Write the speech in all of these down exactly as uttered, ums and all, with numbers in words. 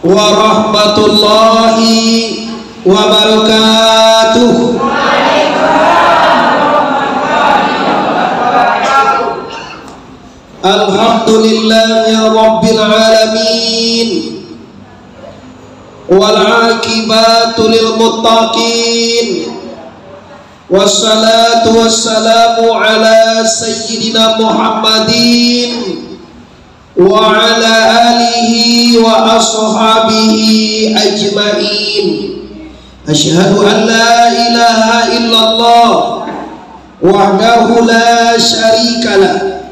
warahmatullahi wabarakatuh. Alhamdulillahi rabbil alamin. Wal aqibatu lil muttaqin. Wassalatu wassalamu ala sayyidina Muhammadin wa ala alihi wa ashabihi ajmain. Asyhadu an la ilaha illallah wahdahu la syarikalah,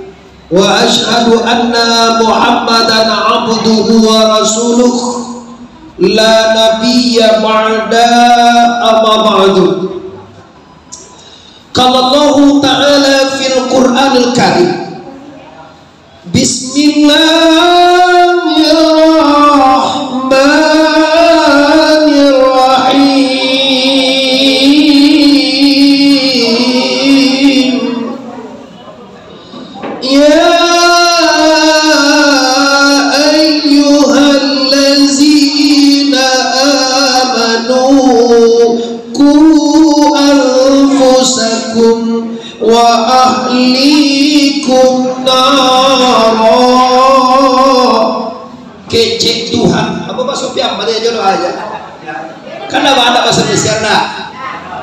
wa asyhadu anna Muhammadan abduhu wa rasuluh, la nabiyya ba'da, amma ba'du. Qala Allahu ta'ala fil Qur'anil Karim, bismillahirrahmanirrahim. Ya ayyuhallazina amanu, qu anfusakum wa ahlikum nara. Kecek Tuhan. Apa maksud piam? Mana aja lo aja. Kan dah ada bahasa Indonesia dah.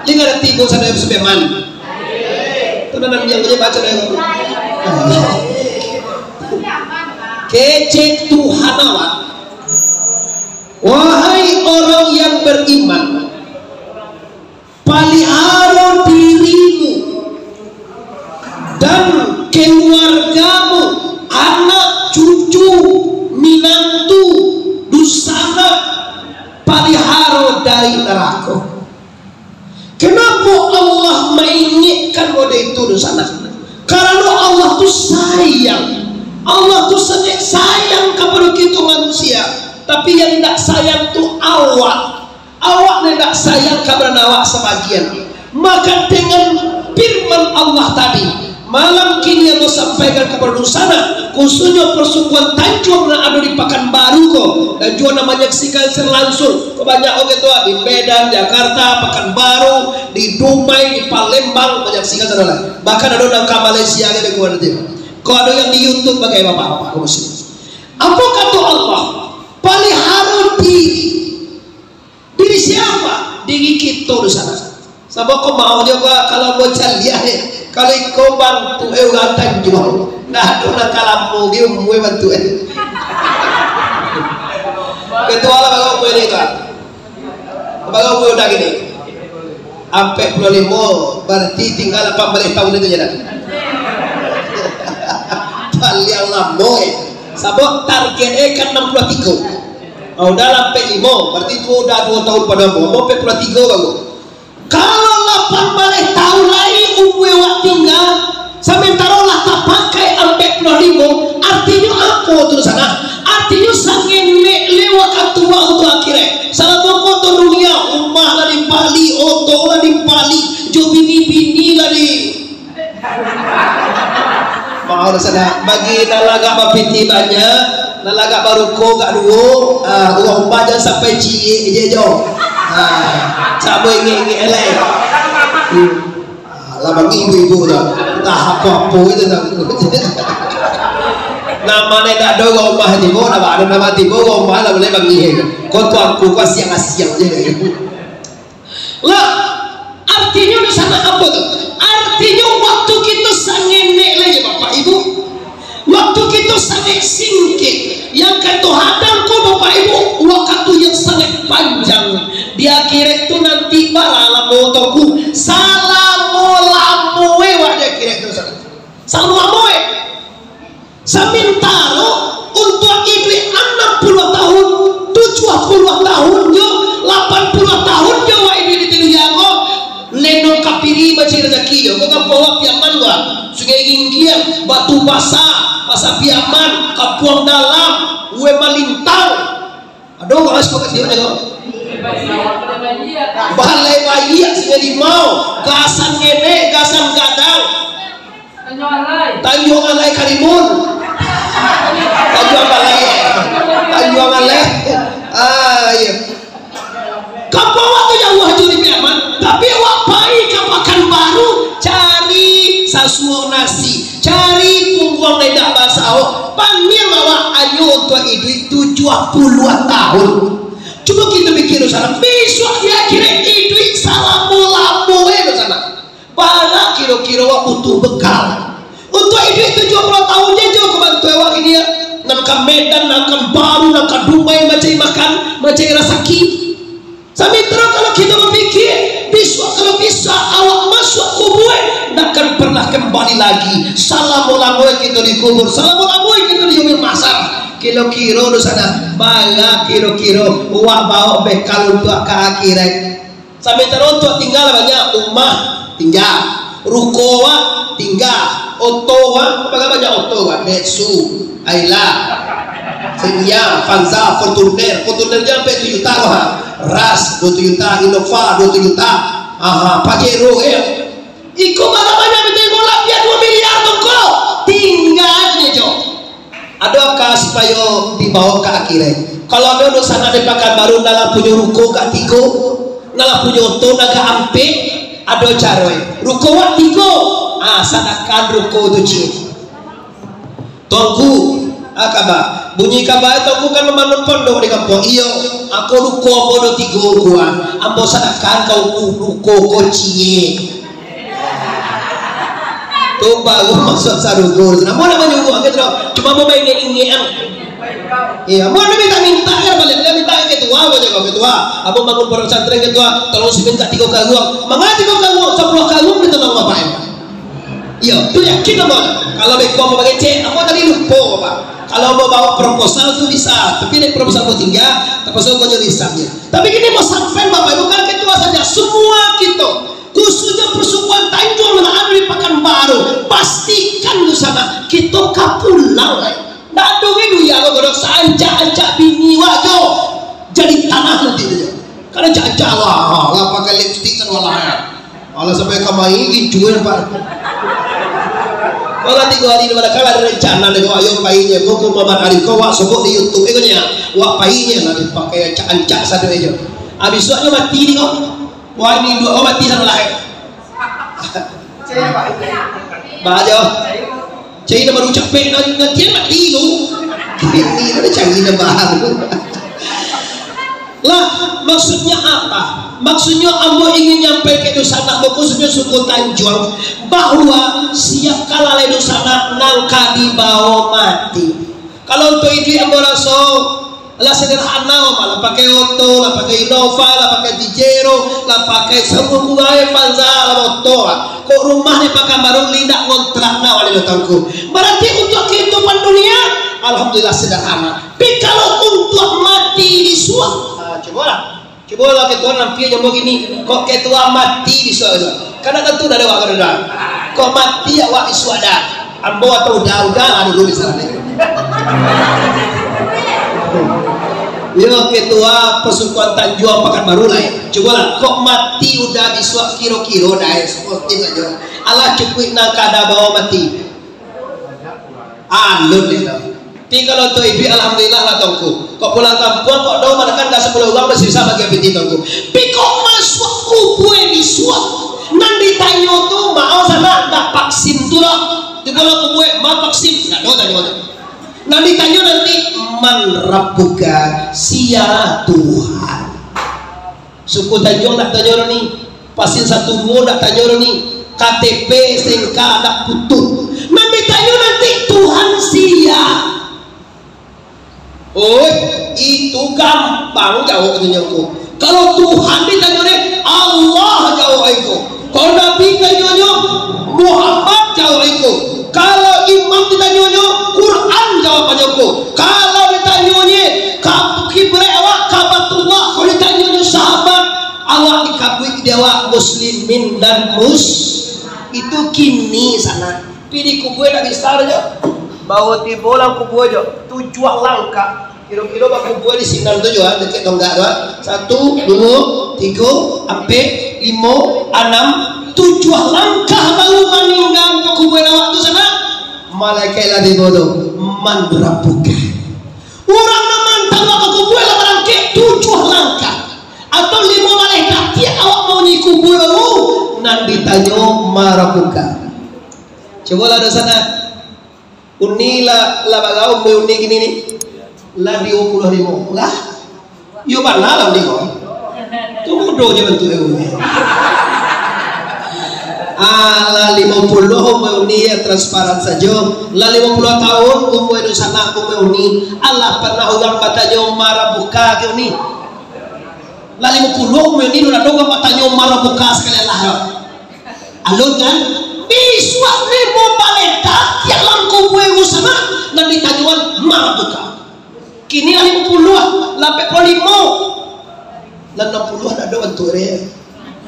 Dia nggak ada timbul sana Superman. Tenang, diam aja, baca deh. Kecek Tuhan awak. Wahai orang yang beriman, paliharo dirimu dan keluargamu, anak, cucu, minantu, dunsanak, paliharo dari narako. Kenapa Allah maingatkan kode itu dunsanak? Karena Allah tu sayang. Allah tu sangat sayang kepada kita manusia. Tapi yang tidak sayang tu awak. Awak nan indak sayang ka badan awak sabagian. Maka dengan firman Allah tadi, malam kini ambo sampaikan kapado dunsanak, khususnyo persekutuan Tanjuang nan ado di Pakanbaru ko, dan juo nan manyaksikan siaran langsung. Ko banyak oke tu, di Medan, Jakarta, Pakanbaru, di Dumai, di Palembang, manyaksikan saudara. Bahkan ado nan ka Malaysia aja di kuan nanti. Ko ado yang di YouTube bagai bapak-bapak, ko masih. Apa kata Allah? Paliharo diri. Diri siapa? Diri kito dunsanak. Sabab ko mau jo ko, kalau bocah liak, eh. Kalau iko bantuak, eh, urang Tanjuang. Nah, tu nak kalamo ge umua bantuak, eh. Ketua lah, kalau umua ni, Kak. Kalau umua udah gini. Ampek puluah limo, berarti tinggal lapan baleh tahun itu je dah. Paliang lamo, eh. Sabab target, eh, kan enam puluh tiga. Ah, udah lah ampek limo, berarti tu udah dua tahun pado ambo. Ambo ampek puluah tiga baru. Kalau lapan baleh tahun lai umua awak tingga, samantaro lah tapakai ampek puluah limo, artinyo apo tu dunsanak? Artinyo sangenek le wakatu awak tu akhirat. Salamo ko tu dunia, umah lah dibali, oto lah dibali, jo bini-bini lah di Mahal sanak. Bagi nan lagak bapiti banyak, nan lagak baruko gak duo, ah, urang rumah jan sampai ciek je jo. Ah, sabo ingek-ingek elai. Hmm. Ah, lah bagi ibu-ibu tu. Entah apo-apo itu tu. Nama ni dak do urang rumah tibo, nama ado nama tibo, urang rumah lah boleh bagi. Kau tu aku, kau siang-siang je. Lah, artinyo di sana apo tu? Artinyo waktu kito sangenek lai, Bapak Ibu. Waktu kito sangat singkek. Yang kato hadang ko, Bapak Ibu, waktu yang sangat panjang. Di akhirat tu nanti bara lamo tu ku. Salamo-lamo e wak di akhirat tu sana. Salamo-lamo e. Samantaro untuak iduik anam puluah tahun, tujuah puluah tahun jo, lapan puluah tahun jo awak iduik di dunia ko, leno kapiri bacari razaki jo. Ko kampuang awak Piaman ko, Sungai Ginggiang, Batu Basa, Pasa Piaman, Kampuang Dalam, Ue Malintang. Aduh, kalau sepakati mana kau? Balai Baiak, Sungai Limau, Gasan Ngenek, Gasan Gadang. Tanjuang Alai Karimun. Tanjuang Balai. Bang Aleh. Ah, iyo. Kampuang awak tu jauah jo di Piaman, tapi awak pai ka Pakanbaru cari sasuok nasi, cari pungguang nan indak basawo. Paniang awak anyo untuak iduik tujuah puluah tahun. Cubo kito pikia dulu sanak, bisuak di akhirat iduik salamo-lamo e dulu sanak. Bara kiro-kiro awak butuh bekal untuak iduik tujuah puluah tahun je, jo ka bantuak awak kini, nan ka Medan, nan ka Baru, nan ka Dumai, mancari makan, mancari rasaki. Samantaro kalau kito bapikia, bisuak kalau bisa awak masuak kubua, ndak akan pernah kambali lagi. Salamo-lamo kito dikubur, salamo-lamo kito di Yaumil Mahsyar. Kiro-kiro dulu sanak, bara kiro-kiro awak baok bekal untuak ka akhirat. Samantaro untuak tingga banyak, umah tingga, ruko awak tingga, oto awak, apo banyak oto awak, Daihatsu, Ayla, Xenia, Avanza, Fortuner, Fortuner se ampek tujuah juta awak, Rush duo tujuah juta, Innova duo tujuah juta, aha, Pajero, eh. Iko bara banyak, bintang bola, bia duo miliar tu ko, tingga je jo. Ado aka supayo dibaok ka akhirat. Kalau ado dunsanak di Pakanbaru, nan lah punyo ruko ka tigo, nan lah punyo oto nan ka ampek, ado caro e. Ruko awak tigo, ah, sadakahan ruko tu ciek. Tuangku, ah, kaba. Bunyi kaba, Tuangku kan mambangun pondok di kampuang. Iyo, ako ruko ambo ado tigo, Tuang. Ambo sadakahan ka Tuangku ruko ko ciek. Tu baru masuak sarugo. Namo nak manyuruah ke tu? Cuma mau main ingek-ingek an. Iya, mau nak minta-minta kan baliak. Dia minta ke ketua, banyak kau ketua. Abang bangun pondok pesantren ketua, tolong si minta tigo karuang. Manga tigo karuang, sapuluah karuang minta tolong bapak em. Iya, tu yakin abang. Kalau beko mau mangecek, abang tadi lupa bapak. Kalau mau bawa proposal tu bisa, tapi nek proposal mau tinggal, terpaksa kau jadi hisapnya. Tapi kini mau sampai bapak ibu kan ketua saja, semua kita. Khususnyo pasukuan Tanjuang nan ado di Pakanbaru, pastikan dunsanak kito ka pulang lai. Ndak ado gai dunia ko, godok saancak-ancak bini wak jo jadi tanah nanti tu jo. Kan ancak-ancak lah, lah pakai lipstik sadolah ya. Alah sampai ka main gincu nampak. Kalau tigo hari di mana kala ado rencana dek awak yo pai nyo ko, ko Muhammad Arif ko awak sobok di YouTube, eh, ko nyo. Awak pai nyo lah dipakai ancak-ancak sado jo. Abis awak nyo mati ni ko. Wah, ini dua, oh, mati sadolah, eh. Bajo. Cari nama baru capek, nan-, nanti mati tu. Ini ada cari nama baru. Lah, maksudnya apa? Maksudnya ambo ingin nyampaikan dunsanak, khususnya suku Tanjuang, bahwa siap ka lalai dunsanak nan ka dibawa mati. Kalau untuak iduik ambo raso, lah sederhana, mah, lah pakai oto, lah pakai Innova, lah pakai Pajero, lah pakai sabuah kubai Avanza, lah moto, ah. Kok rumah di Pakanbaru indak ngontrak nah, wali datang ko. Berarti untuak kehidupan dunia, alhamdulillah sederhana. Tapi kalau untuak mati bisuak, ah, cubolah. Cubolah ketua nampi jo ambo kini. Kok ketua mati bisuak tu? Kan ndak tantu dah awak kada. Kok mati awak bisuak dah? Ambo atau udah, udah lah dulu misalnyo. Yo, ketua pasukuan Tanjuang Pakanbaru lah, eh. Cubolah, kok mati udah bisuak kiro-kiro dah, eh, sportif sajo. Alah cukuik nan kada bawa mati. Alun itu. Tapi kalau tu iduik, alhamdulillah lah, Tuangku. Kok pulang kampuang, kok dau manakan ka sapuluah urang masih bisa bagi piti, Tuangku. Tapi kok masuak kubua bisuak, nan ditanyo tu, maaf sanak, ndak vaksin tu lah. Di dalam kubua, ma vaksin? Ndak ado tanyo tu. Nan ditanyo nanti, "Man rabbuka?" Sia Tuhan? Suku Tanjuang ndak tanyo doh ni. Pasin satu duo ndak tanyo doh ni. K T P, S T N K ndak putuih. Nan ditanyo nanti Tuhan sia. Oi, itu gampang jawab katonyo ko. Kalau Tuhan ditanyo deh, Allah jawab iko. Kalau Nabi ditanyonyo, Muhammad jawab iko. Kalau imam ditanyonyo, Quran jawabannyo ko. Kalau ditanyonyo, ka-, kiblat awak Kabatullah, kalau ditanyonyo sahabat, awak dikabuik di awak muslimin dan mus-, itu kini sanak. Pi di kubua ndak bisa jo. Baru tibo lah kubua jo, tujuah langkah. Kiro-kiro bakubua di sinan tu jo, ah, dakek tonggak tu, ah. Satu, duo, tigo, ampek, limo, anam, tujuah langkah baru maningga bakubua awak tu sanak. Malaikat lah tibo tu, "Man rabbuka?" Urang nan mantang Di kubua baru, nan ditanyo marabuka. Cubolah dunsanak. Uni lah, lah bara umua uni kini ni? Lah duo puluah limo. Lah? Yo bana lah uni ko. Tu mudo je bantuak uni. Ah, lah limo puluah umua uni, yo transparan sajo. Lah limo puluah taun umua dunsanak, umua uni. Alah pernah urang batanyo marabuka ka uni? Lah limo puluah umua uni, ado urang batanyo marabuka sakali alah. Alun kan? Bisuak limo baleh datiak dalam kubua dunsanak, nan ditanyoan marabuka. Kini lah limo puluah, lah ampek puluah limo. Lah anam puluah dah ado bantuak dia.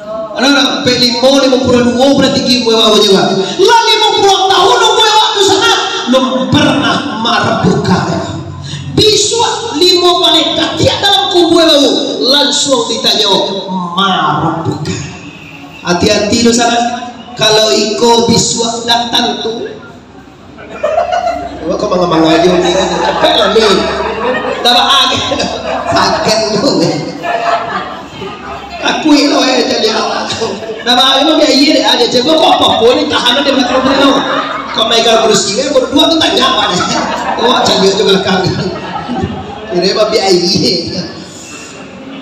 Anak-anak, ampek limo, limo puluah duo, berarti tinggi umua awak je, Pak. Lah limo puluah taun umua awak dunsanak, alun pernah marabuka. Bisuak limo baleh datiak dalam kubua baru, lansuang ditanyo marabuka. Hati-hati dunsanak, kalau iko bisuak datang tu, awak ko manga-manga jo ni, capek lah ni. Dah ba-, sakik tu. Takuik lo, eh, jadi awak tu. Dah ba-, memang biaya dek aja. Cubo ko apo-apo ni tahan dek makhluk ni lo. Ko megang kursi, eh, baru duo tu tanya apo ni. Awak caliak tu belakang. Kira babiaya.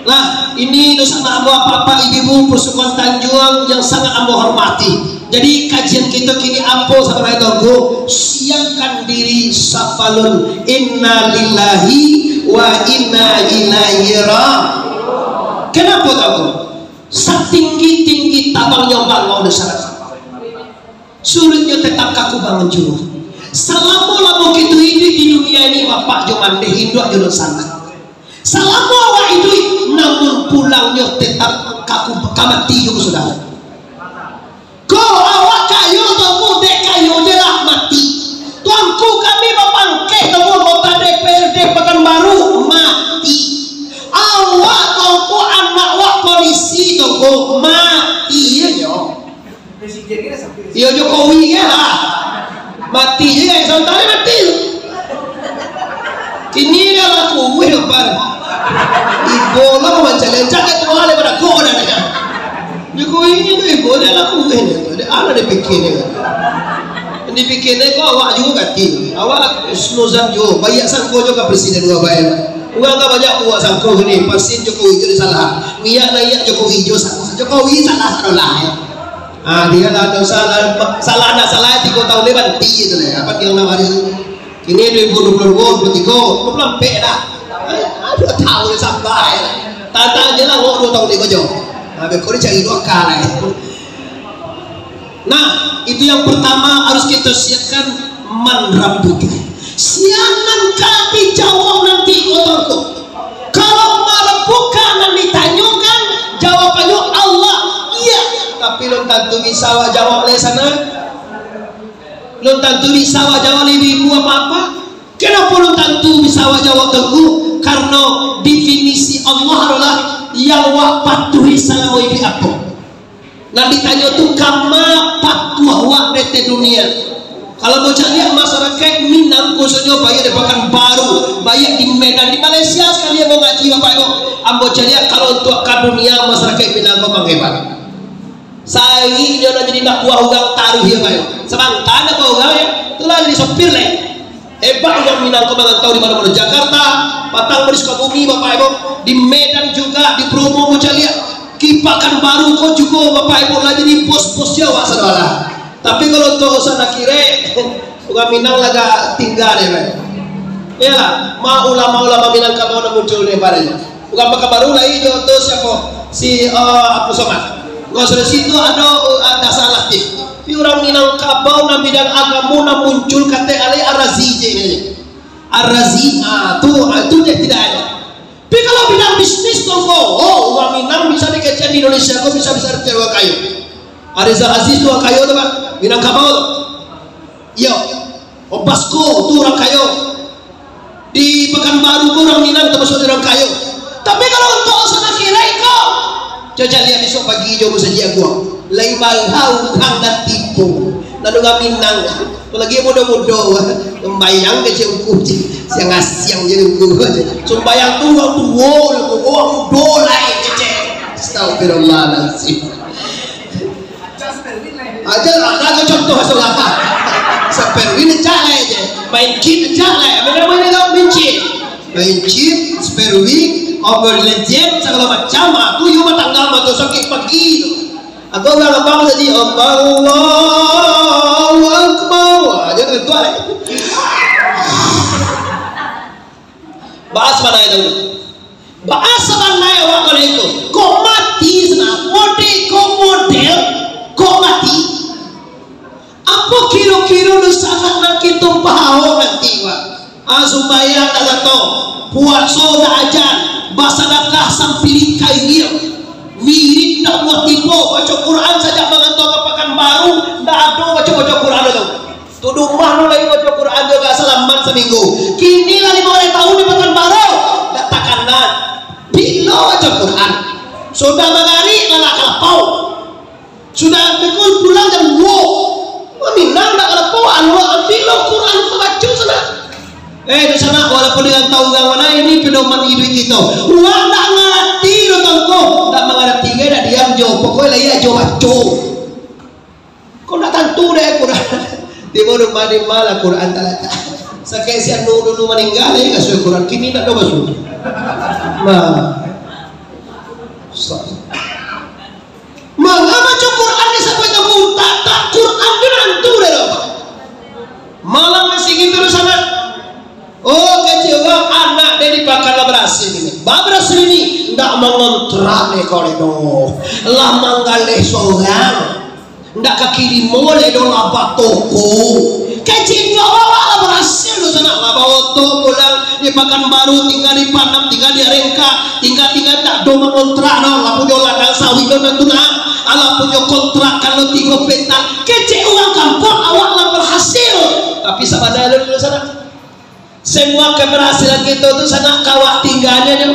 Nah, ini dunsanak ambo, apak-apak, ibu-ibu, pasukan Tanjuang yang sangat ambo hormati. Jadi, kajian kito kini apo sabananyo, Tuanku? Siapkan diri sabalun inna lillahi wa inna ilaihi ra-, Kenapa, Tuanku? Satinggi-tinggi tabangnyo bangau dunsanak, suruiknyo tetap ka kubangun juo. Salamo-lamo kito iduik di dunia ini, bapak jo mandeh, induak jo dunsanak. Salamo awak iduik, namun pulangnyo tetap ka ku-, ka mati jo, Saudara. Ko awak kayo, Tuanku, dek kayo je lah mati. Tuanku, kami bapangkeh, Tuanku, anggota D P R D Pekanbaru, mati. Awak, Tuanku, anak awak polisi, Tuanku, mati, iyo nyo. Iyo, Jokowi lah. Mati je, kan? Sabananyo mati tu. Kini dah laku, weh, lebar. Ibo lah macam lencak, dah tua, dah pada kok dah, dah. Jokowi ni tu ibo dah laku, weh, dah. Dah, alah dipikir dia. Dipikir dia, kok awak juo gati. Awak snuzan juo. Baiak sangko juo ka presiden, awak baiak. Urang ka banyak buek sangko ni, vaksin Jokowi tu disalah. Minyak naiak Jokowi juo salah. Jokowi salah, salah, ya. Ah, dia lah dosa, salah, salah nak salah, tigo tahun dia banti tu lah. Apa dia nak waris tu? Kini dua ribu dua puluh dua, dua puluh tiga, dua puluh ampek dah. Eh, aduh, tahu dia sampai. Tantang je lah, awak dua tahun ni kau jauh. Ah, beko dia cari dua kali. Nah, itu yang pertama harus kita siapkan, marabuka. Sia nan ka dijawab nanti, ko Tuanku. Kalau marabuka nan ditanyokan, jawabannyo Allah, iya. Tapi alun tantu bisa awak jawab lai sanak. Alun tantu bisa awak jawab lai ibu-ibu, apak-apak. Kenapa alun tantu bisa awak jawab, Tuanku? Karena definisi Allah adalah yang awak patuhi salamo iduik apo. Nan ditanyo tu, kama patuah awak di ateh dunia. Kalau ambo caliak, masarakaik Minang, khususnyo baiak di Pakanbaru, baiak di Medan, di Malaysia sakali ambo ngaji, Bapak Ibu. Ambo caliak, kalau untuak ka dunia, masarakaik Minang memang hebat. Sahari inyo nak jadi anak buah urang taruih, Bapak Ibu. Sabanta anak buah urang, ya. Itulah jadi sopir, leh. Hebat urang Minang ko marantau di mano-mano. Jakarta, patang di Sukabumi, Bapak Ibu. Di Medan juga, di Bromo, ambo caliak. Di Pakanbaru ko jugo, Bapak Ibu, lah jadi bos-bos Jawa, saudara. Tapi kalau untuak urusan akhirat, urang Minang lah agak tingga deh, Pak. Iyolah, ma ulama-ulama Minangkabau nan muncul ni, Pak. Urang Pakanbaru lai jo tu siapo? Si, eh, Abdul Somad. Urang Sulawesi tu ado, eh, Dasar Latif. Tapi urang Minangkabau nan bidang agamo nan muncul katek alai Ar-Razi je ni. Ar-Razi, ah, tu, ah, tu je tidak ada. Tapi kalau bidang bisnis tu, oh, oh, urang Minang bisa dikecekan di Indonesia ko bisa-bisa dicari urang kayo. Rizal Aziz tu urang kayo tu, Pak. Minangkabau tu. Iyo. Obasko tu urang kayo. Di Pakanbaru ko urang Minang tamasuak urang kayo. Tapi kalau untuak urusan akhirat ko, coba liek bisuak pagi jo Masajik Aguang. Lai bala urang nan tibo. Lalu urang Minang. Apolai mudo-mudo. Sumbayang kecek ungku je. Siang-siang je ungku je. Sumbayang tu urang tuo, urang mudo lai kecek. Astagfirullahaladzim. Aja lah, ada contoh saudara. Seperwin cak lah aja. Main cheat cak lah. Mana mana tau main cheat. Main cheat, seperwin, Mobile Legend, segala macam. Aku yo batangga mah tu sakit pagi tu. Aku urang abang tadi, Allahu Akbar. Wah, dia ketua lah. Bahas mana itu? Baa sabananyo awak kalau itu? Kok mati sanak? Model kok model, kok mati? Apo kiro-kiro dosa nan kito pahawo nanti, Pak? Ah, sumbayang dak kato, puaso dak ajan, basadakah sampiring kaingiang, wirid dak buah tibo, baco Quran sajak manganto ka Pakanbaru, dak ado baco-baco Quran tu. Tu di rumah tu lai baco Quran jo agak salaman saminggu. Kini lah limo baleh tahun di Pakanbaru, dak takana. Bilo baco Quran? Sudah magarik lah ka lapau. Sudah pukul pulang jam duo. Maminang dak ka lapau, anu, bilo Quran ka baco sanak. Eh, di sanak, walaupun di rantau urang mah, ini pedoman iduik kito. Urang dak ngarati doh, Tuangku. Dak mangarati, gai dak diam jo. Pokoknyo lah iyo jo baco. Kok ndak tantu dek Quran? Di rumah, di ma lah Quran talatak? Sakali si anu dulu maningga, lah iyo kasuah Quran, kini ndak ado basuah. Nah. Manga baco Quran di sabuah kampung, tatak Quran tu tantu dek Allah. Malam masih gitu di sanak. Oh, kecek urang, anak den di Pakan lah barasil ini. Ba barasil ini, ndak mangontrak dek ko lai doh. Lah manggaleh sorang. Ndak kaki limo lai doh, lah batoko. Kecek urang, awak lah barasil tu sanak, lah baoto pulang di Pakanbaru, tingga di Panam, tingga di Arengka, tingga-tingga ndak ado mangontrak doh, lah punyo ladang sawit doh nan tu nah. Alah punyo kontrakan lo tigo petak. Kecek urang kampuang, awak lah barasil. Tapi sabananyo dulu sanak. Semua keberhasilan kito tu sanak ka awak tingganyo tu.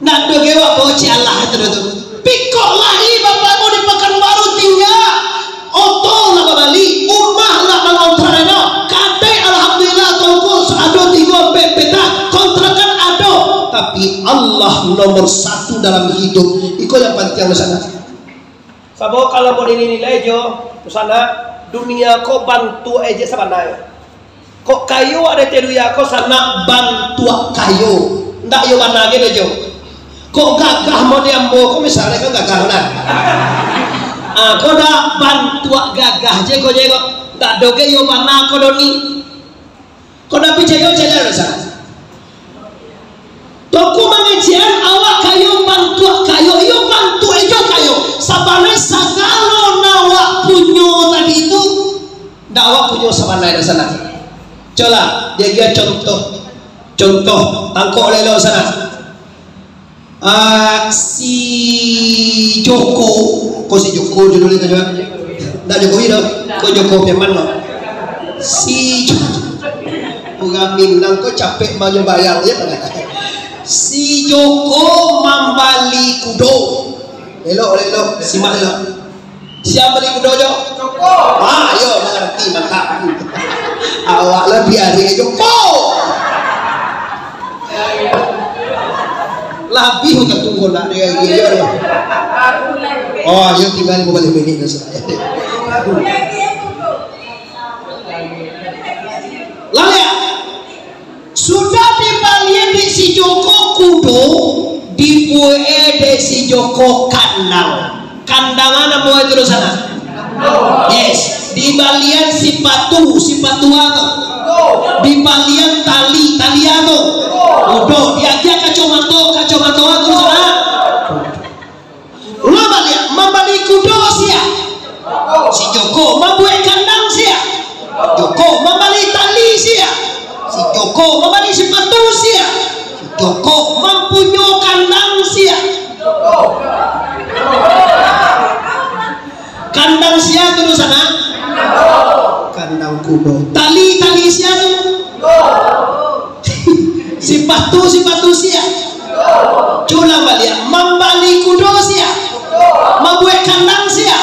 Ndak ado ge awak bawa cialah tu tu. Pikok lai bapakmu di Pakanbaru tingga. Oto lah babali, umah lah mangontrak ado. Kadai alhamdulillah Tuangku ado tigo ampek petak, kontrakan ado. Tapi Allah nomor satu dalam hidup. Iko yang pantiang sanak. Sabab kalau mau dinilai jo, sanak, dunia ko bantuak eje sabananyo. Kok kayo ado di dunia ko sanak bantuak kayo. Ndak yo bana ge doh jo. Kok gagah mau di ambo ko misalnyo kan gagah lah. Ah, ko dak bantuak gagah je ko je ko. Ndak do ge yo bana ko do ni. Kok ndak picayo, caliak lah sanak. Toko mangajian awak kayo, bantuak kayo, iyo bantuak ejo kayo. Sabananyo sagalo nan awak punyo tadi tu, ndak awak punyo sabananyo sanak. Colah, diagiah contoh. Contoh, tangkok lelo sanak. Ah, si Joko, ko si Joko judulnyo tu, ndak Jokowi doh, ko Joko Firman doh. Si Jo-, urang Minang ko capek manyo bayang, yo. Si Joko mambali kudo. Elok, elok, simak elok. Sia bali kudo jo? Joko. Ah, yo, mangarati, mantap. Awak lah biari Joko. Labiah ka tunggu nak dia, dia, dia. Oh, yo tingga limo baleh minit dah, sanak. Lah, yo. Sudah dibalian dek si Joko kudo, dibuek dek si Joko kandang. Kandang a namo itu di sanak? Yes. Dibalian sipatu, sipatu a tu? Dibalian tali, tali a tu? Kudo. Diagiah kacomato, kacomato a tu sanak? Ulang baliak, mambali kudo sia? Si Joko. Mambuek kandang sia? Joko. Mambali tali sia? Si Joko. Mambali sipatu sia? Si Joko. Mampunyo kandang sia? Kandang sia tu di sanak? Kandang kudo. Tali, tali sia tu? Sipatu, sipatu sia? Culang baliak, mambali kudo sia? Mambuek kandang sia?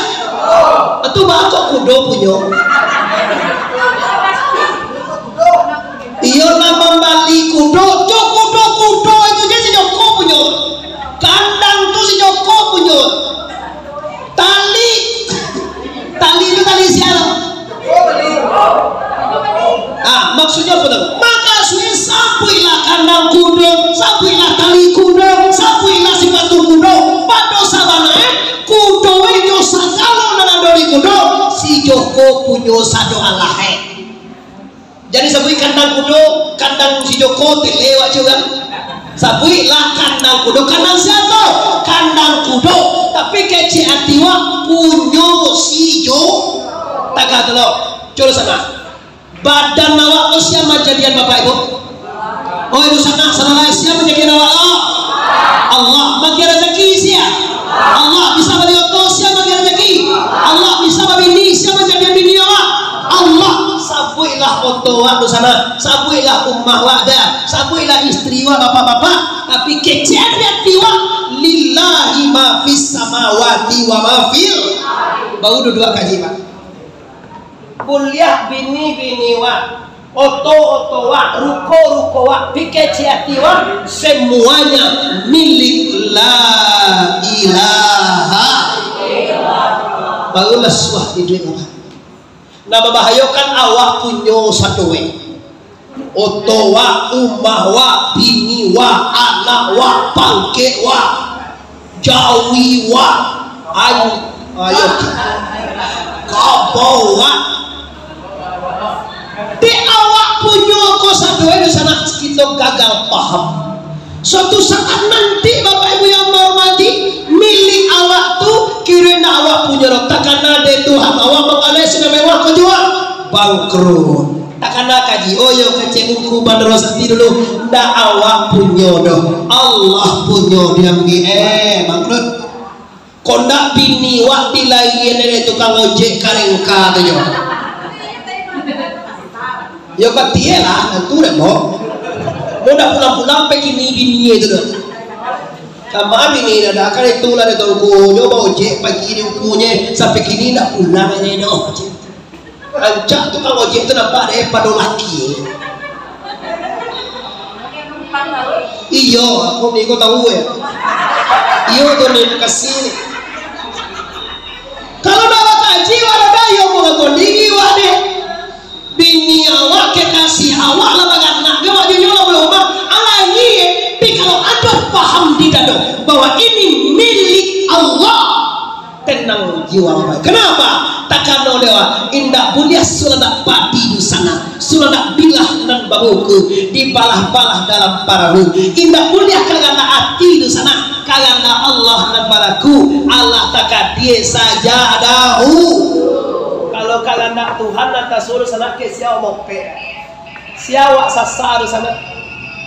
Itu baa kok kudo punyo? Iyo lah mambali kudo, jo kudo-kudo itu je si Joko punyo. Kandang tu si Joko Maksudnyo apo tu? Mako, sudah sabuiklah kandang kudo, sabuiklah tali kudo, sabuiklah sipatu kudo. Pado sabananyo, kudo e jo sagalo nan ado di kudo, si Joko punyo sado alah e. Jadi sabuik kandang kudo, kandang si Joko, tele wak curang. Sabuiklah kandang kudo, kandang sia tu? Kandang kudo. Tapi kecek ati wak, punyo si Jo. Tagah tu lo. Colo sana. Badan awak ko sia manjadian, Bapak Ibu? Oi, dunsanak, saudara, sia manjadian awak ko? Allah. Bagi rezeki sia? Allah. Bisa bali oto, sia bagi rezeki? Allah. Bisa babini, sia manjadian bini awak? Allah. Sabuiklah oto awak, dunsanak. Sabuiklah umah awak, dah. Sabuiklah istri awak, bapak-bapak. Tapi kecek ati awak, lillahi ma fis samawati wa ma fil. Baru duduak kaji, Pak. Buliah bini-bini wak, oto-oto wak, ruko-ruko wak, pikecek ati wak, semuanya milik La Ilaha. Barulah suah iduik wak. Nah, babahayokan awak punyo sado e. Oto wak, umah wak, bini wak, anak wak, pangkek wak, jawi wak, ayo, ayo, kabau wak. Dek awak punyo ko sado e, dunsanak, kito gagal paham. Suatu saat nanti, Bapak Ibu yang menghormati, milik awak tu kiro indak awak punyo doh, takana dek Tuhan, awak manggaleh sudah mewah ko juo, bangkrut. Takana kaji, oh yo, kecek Ungku Bandaro Sakti dulu, ndak awak punyo doh, Allah punyo diambiak, eh, bangkrut. Kok ndak bini wak dilaian dek tukang ojek karengka tu yo? Yo katie lah, nantu dek mo. Mo ndak pulang-pulang, sampai kini bini tu doh. Kama bini dah, dah kan itu lah dek Ungku, nyo baojek pagi di Ungkunyo, sampai kini ndak pulang inyo doh. Rancak tukang ojek tu nampak dek pado laki. Iyo, aku ni kau tahu ya. Iyo tu ni kasih ni. Kalau dah bakaji, walau dah iyo mangagondingi wak deh. Bini awak, kekasih awak lah baranak, dia wak junyo lah baloma. Alai ni, tapi kalau ada paham di dado bahwa ini milik Allah, tenang jiwa awak. Kenapa? Takano dewa, indak buliah suladak padi di sana, suladak bilah nan babuku, dibalah-balah dalam parahu. Indak buliah karano ati di sana, karano Allah nan balaku, Allah takadie saja dahu. Kalau karano Tuhan nan tasuruh sana ke sia mopek. Sia wak sasa di sana.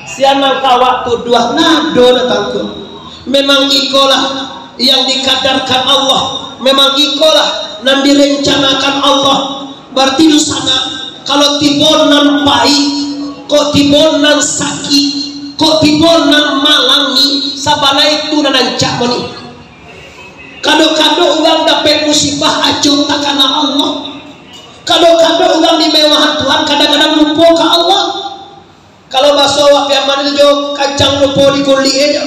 Sia nan ka wak tuduah, nado nan tangkok. Memang ikolah yang dikadarkan Allah. Memang ikolah nan direncanakan Allah. Berarti di sana, kalau tibo nan paik, kok tibo nan sakik, kok tibo nan malangi, sabana itu nan rancak moni. Kado-kado urang dapek musibah, ajo takana Allah. Kado-kado urang dimewahan Tuhan, kadang-kadang lupo ka Allah. Kalau baso awak Piaman tu jo, kacang lupo di kulik e jo.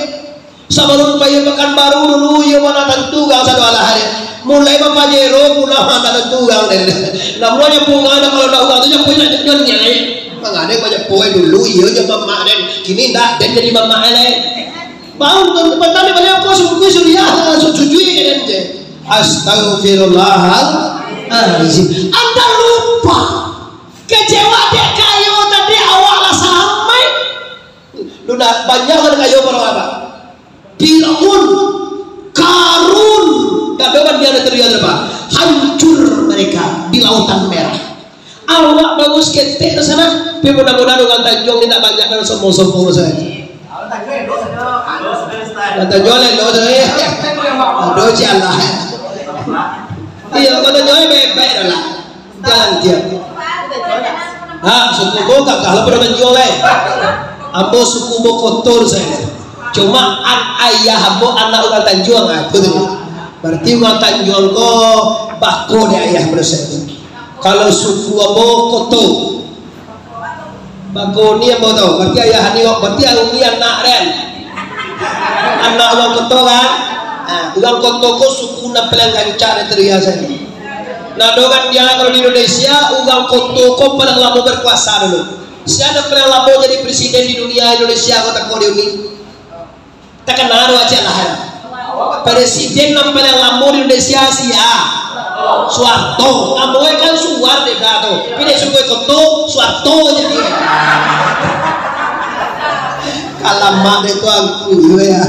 Sabalun pai Pakanbaru dulu, iyo ma nan tantu urang sado alah e. Mulai Bapajero pulang ma nan tantu urang den. Namuanyo bunga dah, kalau ndak urang tu nyapu nyo nyo niai. Mangade banyak poe dulu, iyo jo mamak den. Kini ndak, den jadi mamak e lai. Bau tu, patang di baliau ko sungguh suriah, langsung sujui den je. Astagfirullahaladzim. Anda lupa. Kecewa dek kayo tadi, awak lah salamai. Lu nak banyak kan kayo para apa? Firaun, Karun, kada bandian dari apa? Hancur mereka di Lautan Merah. Awak bagus ketek di sana, tapi mudah-mudahan urang Tanjuang ni ndak banyak nan sombong-sombong sajo. Urang Tanjuang lain lo sajo. Aduh, jalan. Iyo, urang Tanjuang baik-baik dah lah. Jalan tiap. Ha, suku ambo gagah lah pado Tanjuang lai. Ambo suku ambo Koto sajo. Cuma an-, ayah ambo anak urang Tanjuang, ha, itu tu. Berarti urang Tanjuang ko bako dek ayah pado sajo. Kalau suku ambo Koto. Bako ni ambo tahu, berarti ayah ni, berarti umi anak den. Anak urang Koto kan? Ha, urang Koto ko suku nan paling rancak di Tanjuang sajo. Nah, do kan dia kalau di Indonesia, urang Koto ko paling lamo berkuasa dulu. Sia nan paling lamo jadi presiden di dunia Indonesia ko tako diuni? Takana tu Aceh lah. Presiden nan paling lamo di Indonesia sia? Suharto. Lamo kan Suwar dek dah tu. Tapi dek suku koto, Suharto jadi. Kalamak dek tu angku yo ya.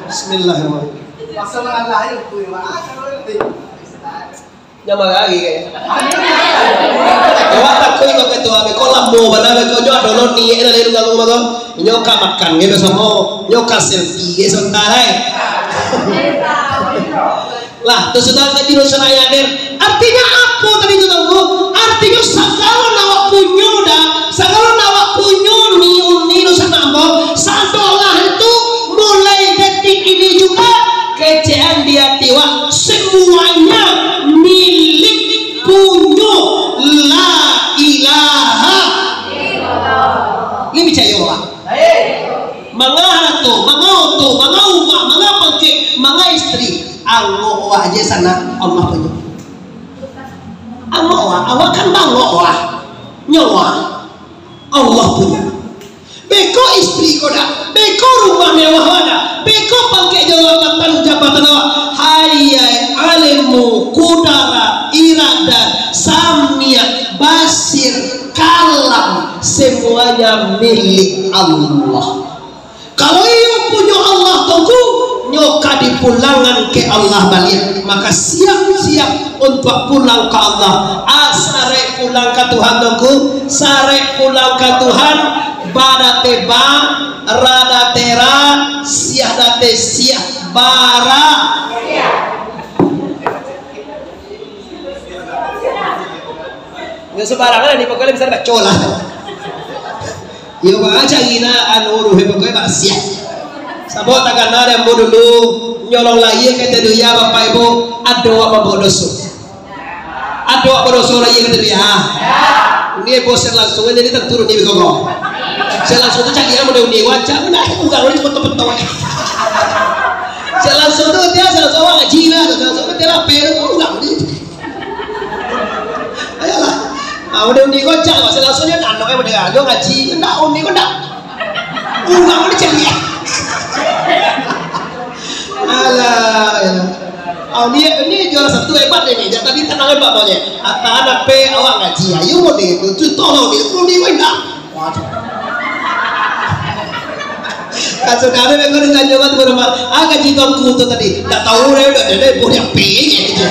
Bismillahirrahmanirrahim. Pasal Allah yo tu yo. Nyaman lagi kayaknya. Awak takut kok ketua, beko lamo bana, beko nyo ado lo niat dari luar rumah tu. Nyo ka makan ge basamo, nyo ka selfie ge sebentar ai. Lah, tu sudah ka juru sana yaden. Artinya apo tadi tu, Tuanku? Artinyo sagalo nan awak punyo dah, sagalo nan awak punyo ni, uni, dosa nambah, sadolah itu mulai detik ini juga kecek an di ati awak, semuanya milik punyo. La ilaha. Ni picayo awak? Manga harato, manga oto, manga umah, manga pangkek, manga istri, angok awak aja sana, Allah punyo. Angok awak, awak kan bangok awak. Nyo awak, Allah punyo. Beko istri ko dah, beko rumah mewah ko dah, beko pangkek jabatan, jabatan awak. Hayai, ilmu, kudrat, iradat, samia, basir, kalam, semuanya milik Allah. Kalau iyo punyo Allah, Tuanku, nyo ka dipulangan ke Allah baliak. Maka siap-siap untuak pulang ka Allah. Ah, sarek pulang ka Tuhan, Tuanku. Sarek pulang ka Tuhan. Ba date ba, ra date ra, siah date siah, bara. Nggak sembarangan, di pokoknya bisa baco lah. Iyo, ba cari lah, anu, uruh, pokoknya basiah. Sabab takana dek ambo dulu, nyolong lahia ka dunia, Bapak Ibu, ado awak babuek doso. Ado awak badoso lahia ka dunia. Ini bos yang langsung, jadi tentu ni beko. Saya langsung tu cari yang model ni, wajah, nah, urang ni betul-betul. Saya langsung tu, dia saya langsung awak ngaji lah, saya langsung tu, dia lapar tu, urang ni. Ayolah. Ah, udah undi kocak, masa langsung nyo ndak, ndak, udah, udah ngaji, ndak, undi ko ndak. Urang ko dicari. Alah, ya. Ah, ni, ni juara satu hebat ni, ni. Jangan tadi tenang hebat pokoknya. Atahan ape awak ngaji, ayo, undi ko, tu tolong ni, undi ko ndak. Waduh. Kan saudara memang ditanyo kan tu nama, ah, gaji tuanku tu tadi. Ndak tahu deh, udah deh, boleh apa je gitu.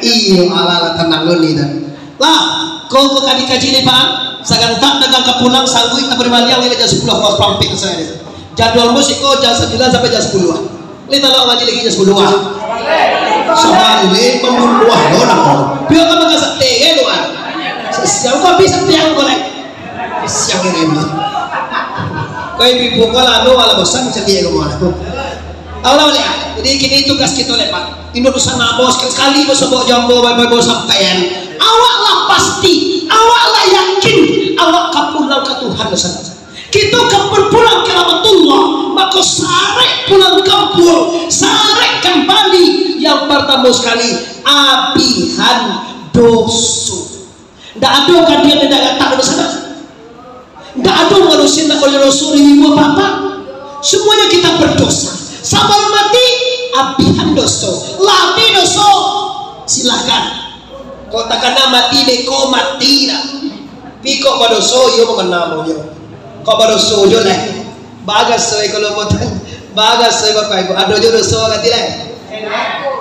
Iyo, alah, alah, tenang dulu ni dah. Lah, kau kau kaji kaji ni, Pak. Sagantak dagang ka pulang, sangguik tak boleh baliang, ini jam sepuluh, aku harus pampit ke saya ni. Jadwal musik kau jam sembilan sampai jam sepuluh. Ni talok ngaji lagi jam sepuluh ah. Sabalik mambunuah lo nak kau. Pio ka makan sate kan tu ah. Siang kau habis sate yang kau lai. Siang ini ni. Kau ibu buka lalu ala bosan sate kau makan tu. Tahu lah balik ah. Jadi kini tugas kita lepas. Indonesia nabo sekali-sekali basobok jambo baik-baik bawa sampaian. Awak lah pasti, awak lah yakin, awak ka pulang ka Tuhan sana. Kito ka berpulang ka rahmatullah, mako sarek pulang kampuang, sarek kambali. Yang partamo sakali, abihan doso. Ndak ado kadian nan ndak datang di sana. Ndak ado manusia nan oleh doso dihibu apo-apo. Semuanya kita berdosa. Sabalun mati, abihan doso. Lah abih doso, silahkan. Kok takana mati beko, mati lah. Pi kok badoso, iyo mangana amonyo. Kok badoso jo lah. Bagasoi kalau mau tanya. Bagasoi Bapak Ibu. Ado jo doso kati lah.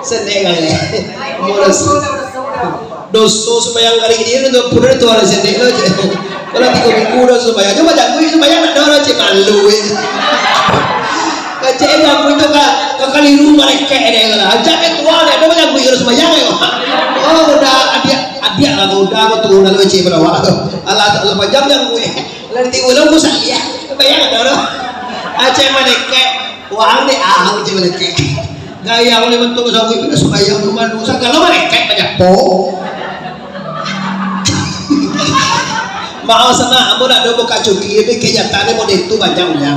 Sendek kan lah. Mau doso. Doso sumbayang hari ini tu pun ada tuan sendek lo je. Kalau tiga minggu dah sumbayang. Cuma jago sumbayang nak ado lo cik malu je. Kacau jago itu kak, kekeliru mereka deh lah. Ajak ke tuan deh, ado jago harus sumbayang yo. Oh, udah adiak, adiak lah, udah aku turun lalu cik berawak tu. Alah, alah panjang jago eh. Lah di ulang ku saliah. Bayang ado lo. Aceh malaikat. Wang dek ah, Aceh malaikat. Gaya oleh bentuk sawi tu sumbayang rumah dosa. Kalau malaikat banyak po. Maaf sana, ambo dak ado buka cuki, tapi kenyataannyo model tu banyak punya.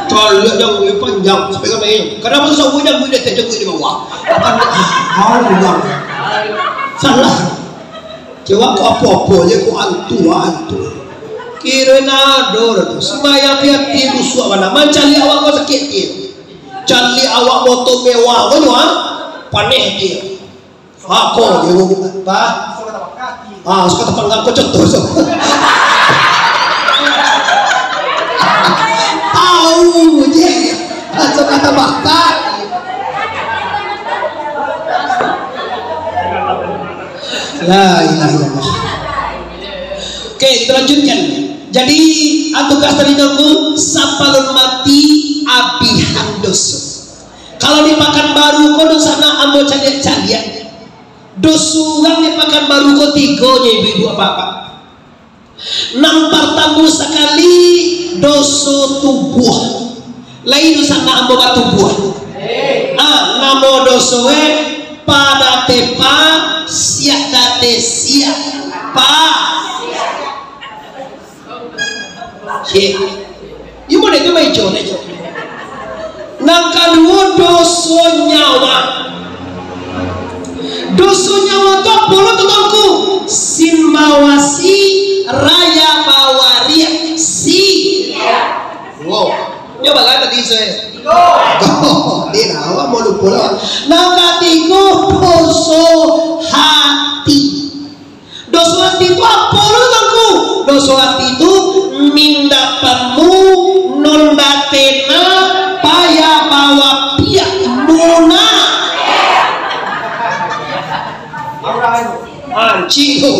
Kalau lihat yang lebih panjang, sampai ke main. Kadang masa sawi yang lebih detek cuki di bawah. Akan, ah, pulang. Salah. Cewek ko apo-apo se ko, antu, antu. Kiro nado tu. Sumbayang pi ati busuak bana. Mancaliak awak ko sakik ati. Caliak awak moto mewah ko nyo, ha? Paneh ati. Ha, ko je ko, ba. Ah, suka tapanggang ko contoh so. Tahu je. Suka tabakar. La ilaha illallah. Oke, kita lanjutkan. Jadi, tugas tadi tu, sapalun mati abihan doso. Kalau di Pakanbaru ko, doso nan ambo caliak-caliak, doso urang di Pakanbaru ko tigo nyo, ibu-ibu, bapak-bapak. Nan partamo sakali, doso tubuah. Lai doso nan ambo batubuah. Ah, namo doso e, pa date pa, siak date siak. Pa. Cik. Iyo, buliah tu maico, maico. Nan kaduo, doso nyawa. Doso nyawa tu apo lo tu, Tuanku? Sin bawasi, raya bawariak. Si. Wow. Nyo bara tadi, saya? Tigo. Tigo. Dia lah, awak mau lupa lah. Nan katigo, doso hati. Doso ati tu apo lo, Tuanku? Doso ati tu mindak pamu, nonda tena, payah bawa piak, muna. Mancik tu.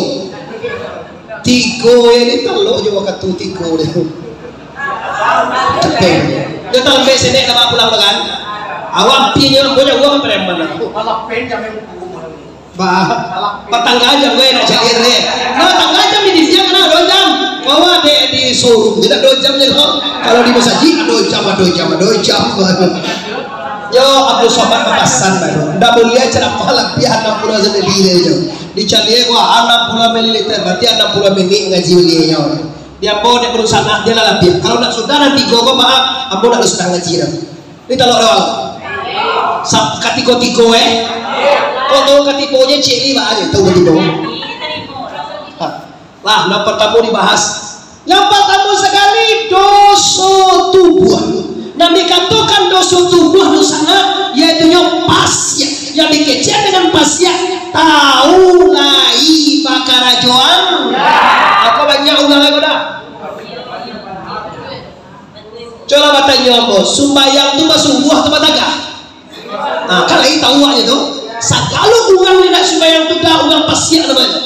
Tigo ini talok jo wakatu tigo dia. Cepet. Dia tahu sampai sini nama pulang dengan. Awak pinyo punya uang preman. Ba, patangga aja gue nak cari re. Nah, tangga aja di dia kena dua jam. Bawa dek di showroom tidak dua jam je kok. Kalau di masjid dua jam, dua jam, dua jam. Yo, Abdul Somad papasan baru. Ndak boleh ceramah lebih enam puluh sampai bila itu. Dicari gua enam puluh mililiter, berarti enam puluh minit ngaji beliau. Dia pun dia berusaha dia lah lebih. Kalau nak sudah nanti gua maaf, ambo nak sudah ngaji dah. Ni talok doang. Sa-, katigo-tigo, eh. Kok tahu katigonyo cik ni, Pak, aja tahu katigo. Ha. Lah, nan partamo dibahas. Nan partamo sakali, doso tubuah. Nan dikatokan doso tubuah tu sanak, yaitunyo pasiak. Yang dikecek dengan pasiak, tahu lai bakarajoan. Apa banyak urang lai pada? Cubolah batanyo ambo, sumbayang tu basungguah atau batagah? Ah, kan lai tahu awaknyo tu. Sagalo urang nan indak sumbayang tu dah urang pasiak namonyo.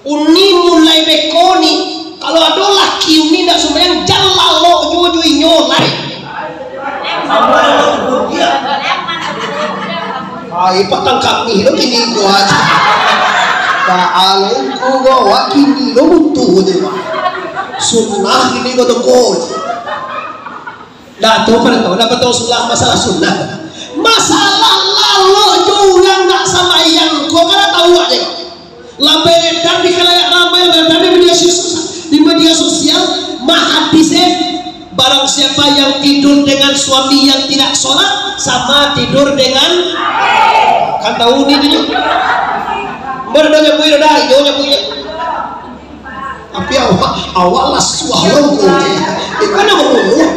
Uni mulai beko ni, kalau ado laki uni indak sumbayang, jan lalok juo jo inyo lai. Ai, patang kami lo kini ko aja. Baalongku ko, wak kini lo butuh je, Pak. Sunnah kini ko toko je. Dah tu, pada tu, dah betul sunnah, masalah sunnah. Masalah lalok jo urang nak sambayang ko, kada tahu aja. Lah beredar di khalayak ramai, beredar di media sosial, di media sosial, mah hadis, eh, barang siapa yang tidur dengan suami yang tidak sholat, sama tidur dengan, kan tahu ni tu. Baru dah nyapu, dah, dah, dah nyapu, ya. Tapi awak, awak lah suah lo ko. Iko nak mambunuh.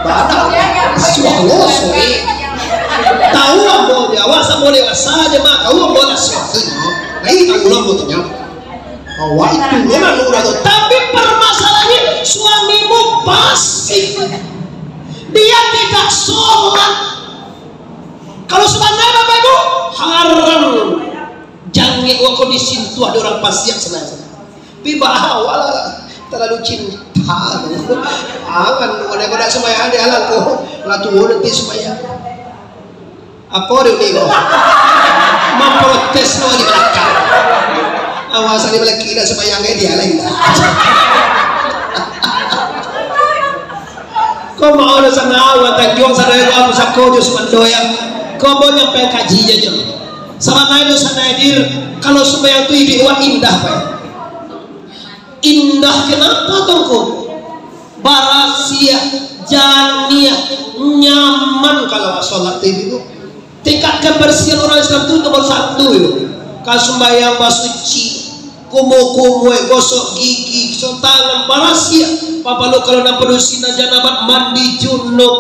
Badak suah lo, suwe. Tahu ambo ni, awak samo dewasa aja mah, tahu ambo lah suah tu. Lai tahu lo ko tu nyo. Awak itu memang udah tu. Tapi permasalahannya suamimu pasif. Dia tidak sholat. Kalau sebenarnya Bapak Ibu, haram. Jangek wako disintuah dek urang pasiak senang-senang. Tapi baa awak lah talalu cinta. Angan, wadah kau dak sumbayang, dia lah ko. Lah tuo nanti sumbayang. Apo dia ni ko? Memprotes ko di balakang. Awak sani balaki dak sumbayang, eh, dia lain. Ko mau dah sana, urang Tanjuang sana, urang Pusako jo sumando ya. Ko mau nyampai kaji je jo. Sabananyo tu sanak hadir, kalau sumbayang tu iduik awak indah, Pak. Indah kenapa, Tuanku? Barasiah, janiah, nyaman kalau awak sholat tu iduik tu. Tingkat kebersihan orang Islam tu nomor satu yo. Ka sumbayang basuci, Kumo-kumo, gosok gigi, gosok tangan, barasiah. Papalu kalau nan padusi, nan janabat, mandi junub,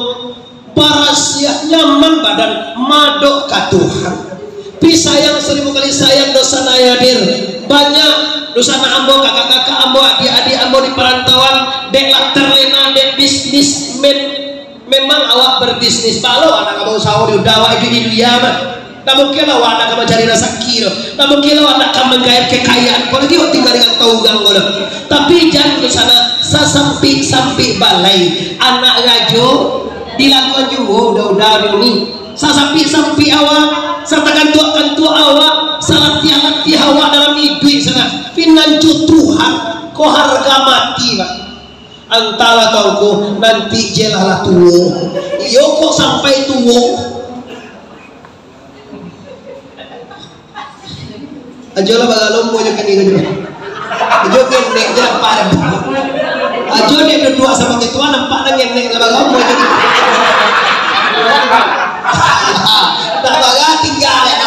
barasiah, nyaman badan, madok ka Tuhan. Pi sayang, saribu kali sayang, dosa nan hadir. Banyak dosa nan ambo, kakak-kakak ambo, adiak-adiak ambo di parantauan, dek lah terlena dek bisnis men. Memang awak berbisnis, balo anak ka bausaho di udah awak hiduik di dunia mah. Ndak mungkin lah awak anak ka mancari rasaki tu. Ndak mungkin lah awak anak ka manggaek kekayaan. Apalagi awak tingga di rantau urang ko tu. Tapi jan di sana, sasampik-sampik balai anak rajo dilaluan juo udah-udah di uni. Sasampik-sampik awak, satakantuak-kantuak awak, salatiah-latiah awak dalam hiduik sana. Pinanco Tuhan, ko harga mati, Pak. Antahlah tahu ko, nanti je lah, lah tuo. Iyo kok sampai tuo. Ajo lah bagalo umua jo kini ajo. Ajo ngenek je nampak. Ajo dek duduak samo ketua nampak lah ngenek lah bagalo umua jo kini. Tak baga tingga ya.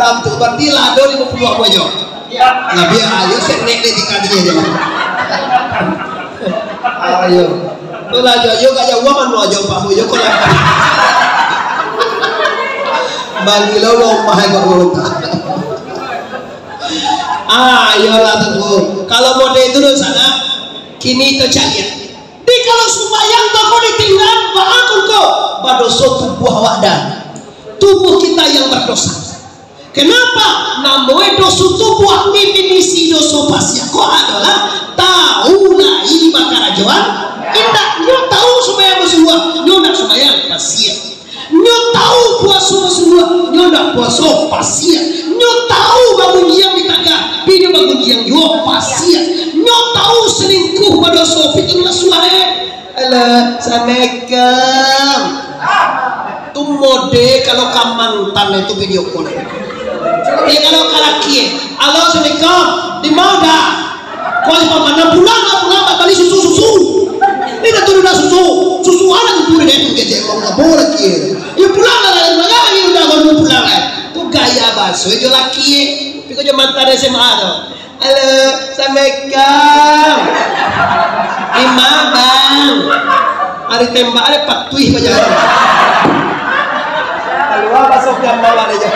Lam tu berarti lah ado limo puluah ajo. Labiah ayo senek dek tingga tadi ajo. Ayo. Tu lah ajo, ajo gak jauah mano ajo Pak Boy, ajo kok lah. Bagi lo lo mah kok lo. Ah, iyolah tu. Kalau model itu tu sana, kini tu cari. Di kalau sumbayang tu kau ditinggal, baa kau kau? Badoso tubuah awak dah. Tubuh kita yang berdosa. Kenapa? Namonyo doso tubuah, definisi doso pasiak ko adolah tahu lai bakarajoan indak. Nyo tahu sumbayang basubuah, nyo ndak sumbayang, pasiak. Nyo tahu puaso basubuah, nyo ndak puaso, pasiak. Nyo tahu bagunjiang di tagah, pi nyo bagunjiang juo, pasiak. Nyo tahu selingkuh badoso, pi tu lah suah. Halo, assalamualaikum. Tu mode kalau ka mantan itu video call. Eh, kalau ka laki, eh, "Halo, assalamualaikum. Di ma udah? Kau di mana? Pulang lah, pulang, bali susu, susu." Ini dah turun dah susu. Susu anak tu dia tu kecek mau ngabo laki. Ya pulang lah, lah, lah, lah, ya udah, kau pulang lah. Tu gaya baso jo laki, eh. Tapi kau jo mantan S M A tu. Halo, assalamualaikum. Di ma, Bang? Ari tembak, ari patuih bajalan. Kalua baso gambar ari je.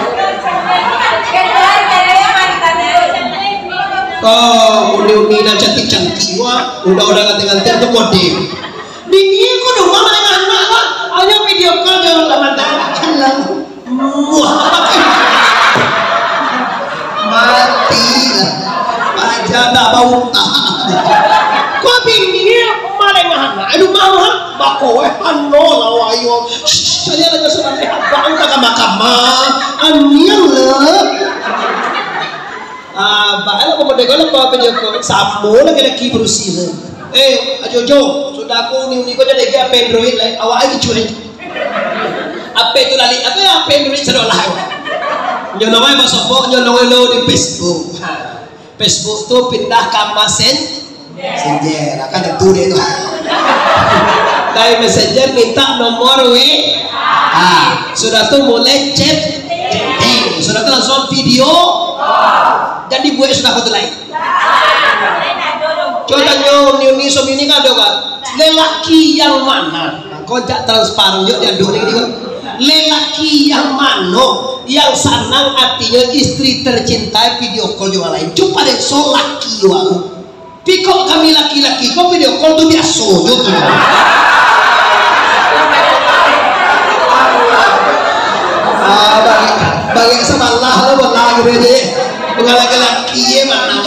Oh, uni-uni nan cantik-cantik, wah. Udah-udah ganteng-ganteng tu kode. Bini ko di rumah malengah anak, wah. Hanya video call jo mantan. Halo. Wah. Mati lah. Raja ndak bautang. Kok bini malengah anak? Aduh, mama. Bako, eh, ano lah, wayo. Shh, saya lagi sebentar. Abang tak kamar-kamar. Anian lah. Ah, baa lah, pokok dek lah, bapak Joko. Samo lah, kena ki berusi tu. Eh, Ajo Jo, sudah aku uni-uni ko jadi Android lah. Awak lagi cuek. Apo tu lali? Apo yo apo duit sadolah? Nyo nongai basobok, nyo nongai lo di Facebook. Ha. Facebook tu pindah ka Messen-, Messenger. Kan tentu deh tu. Dari Messenger minta nomor W A. Sudah tu mulai chat, chatting. Sudah tu langsung video. Jadi buek sudah kau tu lain. Cubo tanyo uni-uni, suami uni kan ado kan? Lelaki yang mana? Nah, kau jak transparan jo di ado ni kan. Lelaki yang mano yang sanang atinyo istri tercinta video call jo urang lain? Cubo dek so laki wak. Pikok kami laki-laki ko video call tu biaso jo tu. Ah, bagi, bagi sabalah lo, balah gitu je. Bukan laki-laki ye mana.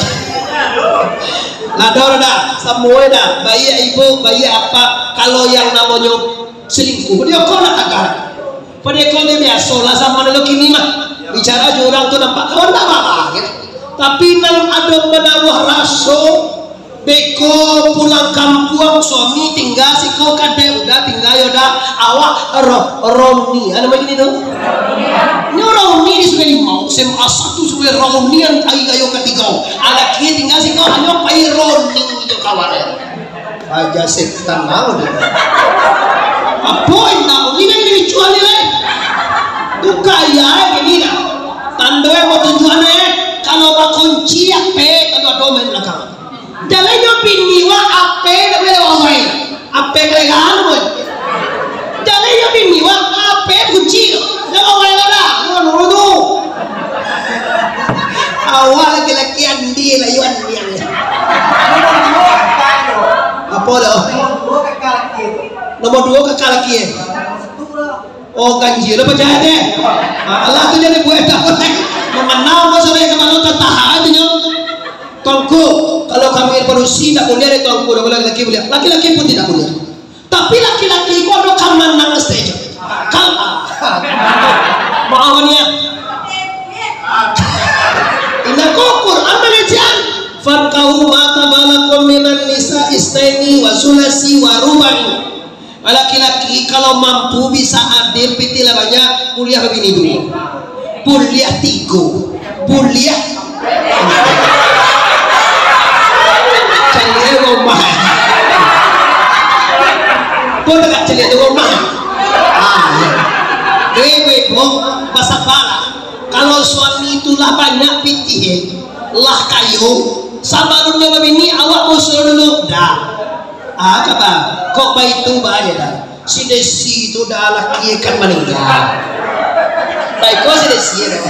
Lah, dah, dah, samuo dah. Baiak ibu, baiak apak, kalau yang namonyo selingkuh, video call lah tagah. Video call ni biaso lah, zaman dulu kini mah. Bicara jo urang tu nampak kawan tak apa-apa, gitu. Tapi nan ado manabuah raso, beko pulang kampuang, suami tingga siko, kadek udah tingga, yo dah, awak ro-, Roni, ah, namo kini tu? Nyo Roni di Sungai Limau, S M A satu Sungai Ronian, ai ayo katigo. Anak kiri tingga siko, hanyo pai Roni jo kawan. Raja setan mau dia. Apo indak? Ini kan kericuhan ni, eh. Tu kaya, eh, gini dah. Tando yang mau tunjukan, eh. Kalau bakunci, ya, Pe, tadi ado main balakang. Jaleh nyo bini wak, ape nak bela wawai. Ape kelegan pun. Jaleh nyo bini wak, ape kunci. Nak wawai lah dah. Nurun tu. Awak laki-laki andi lah, yo andi. Apo dah? Nomor dua kakak laki, eh. Oh, ganjil lah pacah deh. Ah, alah tu jadi buat tak boleh. Memenang masa dia kemana tertahan tu nyo. Tuanku, kalau kami produksi tak boleh ada tuanku, tak boleh laki-laki boleh. Laki-laki pun tidak boleh. Tapi laki-laki itu ada kaman nang stage. Kal-, maaf ni ya. Indah kau Quran mana cian? Fankahu ma tabalakum minan nisa isnaini wa sulasi wa rubai. Laki-laki kalau mampu bisa adil, pitih lah banyak, buliah babini duo. Buliah tigo. Buliah. Caliak rumah. Pun tak caliak tu rumah. Ah, ya. Ibu-ibu, basabarlah. Kalau suami itulah banyak pitih, eh, lah kayo, sabalun nyo babini, awak musuh dulu. Dah. Ah, kaba? Kok baitu ba aja dah. Si Desi tu dah laki kan maningga. Baik, kok si Desi ya dah.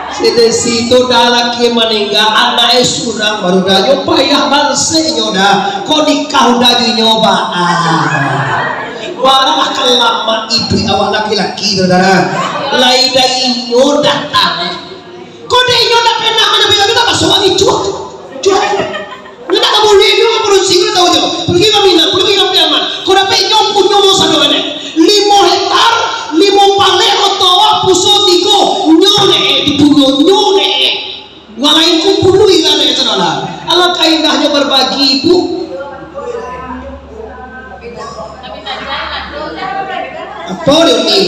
Si Desi tu dah laki maningga, anak eh surang baru dah. Yo payah banseknyo dah. Kok nikah udah jo nyo ba? Ah. Barang akan lama iduik awak laki-laki tu dah. Lai dari nyo datang. Kok dek inyo ndak pernah manyampai lagi, tak masuk lagi, cuak. Cuak. Nyo ndak ka buliah inyo maproduksi, nyo tahu jo. Pergi ka Minang, pergi ka Piaman. Kok dapek inyo punyo mo sado kan, eh? Limo hektar, limo paleh, oto awak, puso tigo. Nyo neh, eh, dipunyo, nyo neh, eh. Urang lain kumpul duit lah, neh, sadolah. Alangkah indahnyo berbagi, Ibu. Apo dia Uni?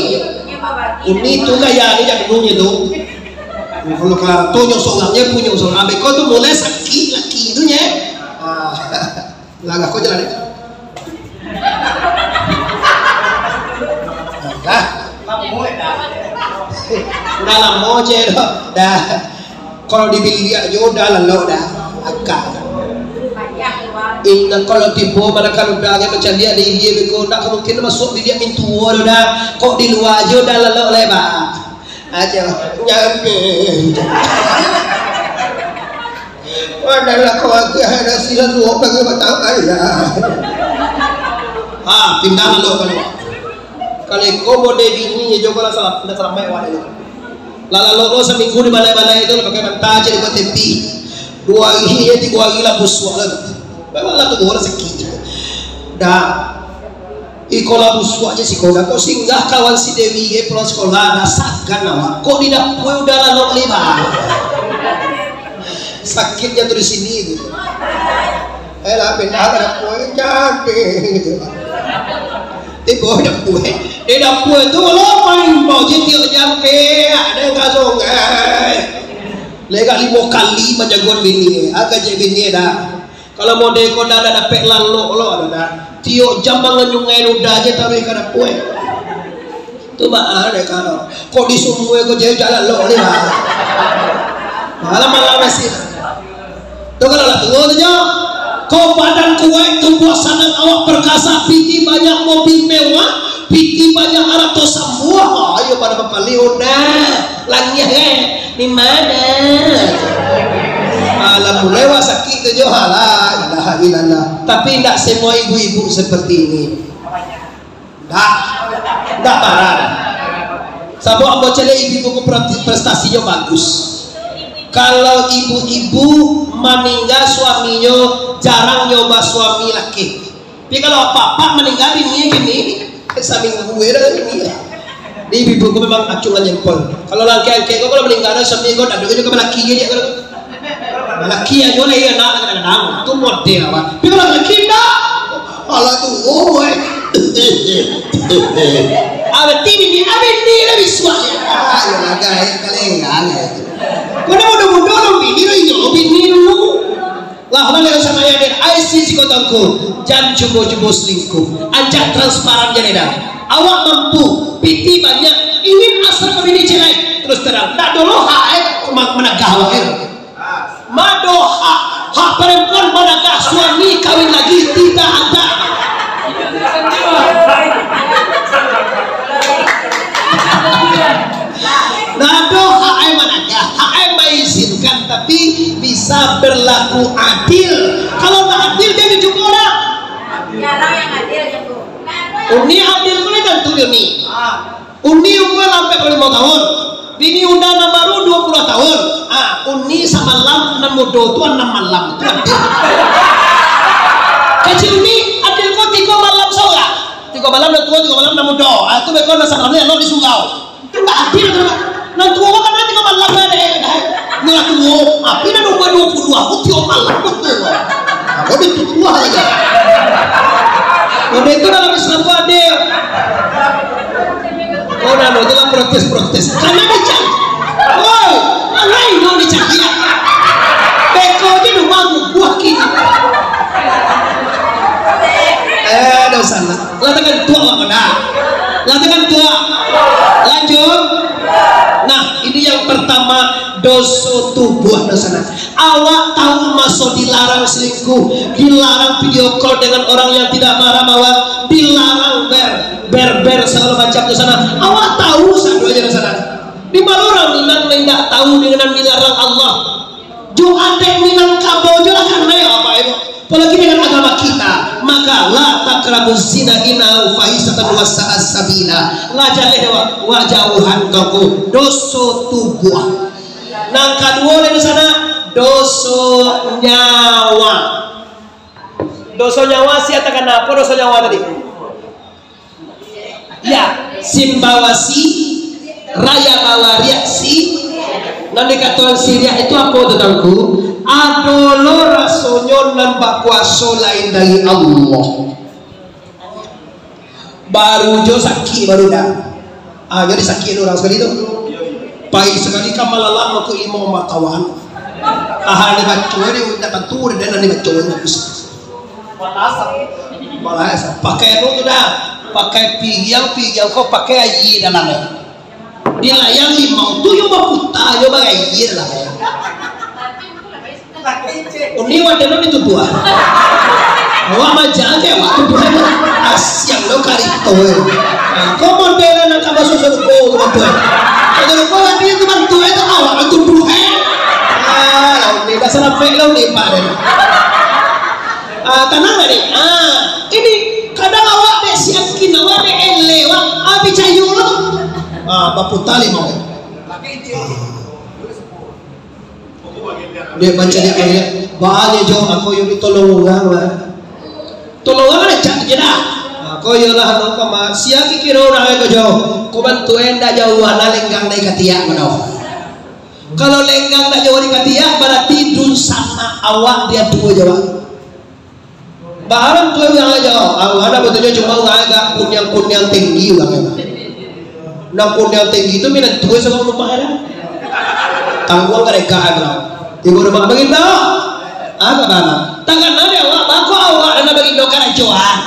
Uni tu gaya ni jak dulu nyo tu. Kalau Clara tu nyo sorang, nyo punyo sorang. Abih ko tu mulai sakik laki tu nyo. Ah, langkah ko jalan ni. Dah. Udah lamo je tu. Dah. Kalau di biliak jo dah lalok dah, akak. Indak, kalau tibo manakan udah nyo mancaliak di ilia beko, ndak ka mungkin masuak biliak mintuo tu dah. Kok di lua jo dah lalok lai, Pak. Aja, nyampe. Wadah lah kau agak ada sila suok lagi batang aja. Ha, pindah lalok kaluar. Kalau iko mode bini, jo kalau salah, ndak salah main wadah tu. Lah lalok lo saminggu di balai-balai tu, lah pakai bantal je di tepi. Duo hari je, tigo hari lah busuak lah tu. Memang lah tu orang sakik. Dah. Iko lah busuak je siko dah. Kok singgah kawan si Dewi je pulang sekolah, dah sagan awak. Kok di dapur udah lalok lima. Sakitnya tu di sini tu. Eh lah, pindah ka dapur, eh, cantik. Tibo dapur, eh. Di dapur tu, lo main bau je tiok jampe, ada ka sungai. Lega limo kali manjagon bini, agak je bini dah. Kalau mode ko dah, dah dapek lalok lo dah. Tiok jam manganyungai ludah je taruih ka dapur, eh. Tu baa dek kau. Kok di sumua ko jauah jalan lo ni, ha. Malam-malam masih. Tu kalau lah tuo tu jo. Kau badan kuaik, tumbuah sanang, awak perkasa, pitih banyak, mobil mewah, pitih banyak, arato sambuah. Ayo pada bapalih udah. Langiah kan? Di mana? Alam mulai wak sakik tu jo. La ilaha illallah. Tapi ndak semua ibu-ibu seperti ini. Ndak. Ndak parah. Sabab ambo caliak ibu-ibu ko prati-, prestasinyo bagus. Kalau ibu-ibu maningga suaminyo, jarang nyo basuami laki. Tapi kalau apak-apak maningga bininyo kini, saminggu je dah kini. Di ibu-ibu ko memang acungan jempol. Kalau laki-laki ko kalau maningga dah suami ko, dak ado juo ka balaki je ko. Laki ajo lah, iyo, nak, kadang-kadang. Tu model awak. Tapi kalau laki ndak. Alah tu, oi. Ah, berarti bini, ah, bini lah bisuak. Ah, iyo lah, guys. Kalian, guys. Kau dah muda-muda, lo bini lo, iyo, bini dulu. Lah, lah, lah, sama ya, den. Ai, si, si kotongku. Jan cubo-cubo selingkuh. Ajak transparan je, dah. Awak mampu, pitih banyak, ingin asal ka bini cerai. Terus terang, ndak dulu, hai. Ma-, managah awak, eh. Mano hak, hak perempuan managah suami kawin lagi, tidak ada. Ndak ado hak ai managah, hak ai maizinkan, tapi bisa berlaku adil. Kalau ndak adil, jan dijumpa urang. Uni adil ko lai tantu di uni. Uni umua lah ampek puluah limo tahun, bini unda nan baru duo puluah tahun. Ah, uni samalam, nan mudo tu anam malam. Tu adil. Kecil uni, adil ko tigo malam saurang. Tigo malam nan tuo, tigo malam nan mudo. Ah, tu beko nan samalam ni elok di surau. Itu ndak adil tu. Nan tuo kan nanti ka malam lah deh. Nan tuo, tapi nan umua duo puluah, aku tiok malam betul. Aku di tuo aja. Udah itu dalam Islam tu adil. Oh, nah, no, itu lah protes-protes. Karena dicari. Woi, alai no dicari. Beko je rumah buah kini. Eh, dosa lah. Lah tekan tuak lah kena. Lah tekan tuak. Lanjut. Nah, ini yang pertama, doso tubuah, dosa nah. Awak tahu maso dilarang selingkuh, dilarang video call dengan orang yang tidak mahram awak, dilarang ber, ber, ber segala macam dosa nah. Awak tahu sadonya dosa nah. Di mana urang Minang nan indak tahu dengan dilarang Allah? Jo adaik Minangkabau jo lah kanai apa itu. Apalagi dengan agama kita, maka la taqrabuz zina innahu fahisyatun wa sa'a sabila. Lah jaleh dewa, wa jauhan kaku, doso tubuah. Nan kaduo dari sana, doso nyawa. Doso nyawa, sia takana apo doso nyawa tadi? Ya, sin bawa si, raya bawa riak si, nan dikatokan si riak itu apo tu, Tuanku? Ado lo rasonyo nan bakuaso lain dari Allah. Baru jo sakik, baru dah. Ah, jadi sakik lo urang sakali tu. Pai sakali ka malalak mako imam makawan. Ah, ni baco ni, indak tantu dah nan dibaco ni bagus. Balas, pakai anu tu dah, pakai piriang, piriang ko pakai aia dalam, eh. Di layang limau tu yo baputa, yo bagaia dalam, eh. Uni wadah lo ditubuah. Awak maja aja awak tubuah tu. Asiang lo karito, eh. Nah, ko model nan ka masuak sarugo tu bantu, eh. Sarugo ati tu bantu, eh, tu awak lo tubuah, eh. Ah, lah, uni dah sarapek lo uni, Pak, deh. Ah, tanang lah, Dek. Ah, ini kadang awak dek si yakin, awak dek eleh, awak, ah, picayo lah tu. Ah, baputa limau. Dek baca dek kalian, baa jo ako yo ditolong urang lah. Tolong urang lah, cak je dah. Ako yo lah, anu, kama, sia kikiro urang ko jo. Ko bantu endak jauah lah lenggang dari katiak mano. Kalau lenggang tak jauah dari katiak, berarti dunsanak awak dia tuo jawab. Bahalam tuo urang aja, awak nak betul cuma urang agak kuniang-kuniang tinggi urang agak. Nah, kuniang tinggi tu minat tuo sama rumah ada. Tangguang mereka ada. Ibu rumah begitu. Agak mana? Tangan ada awak, bako awak nak bagi dokar acuan.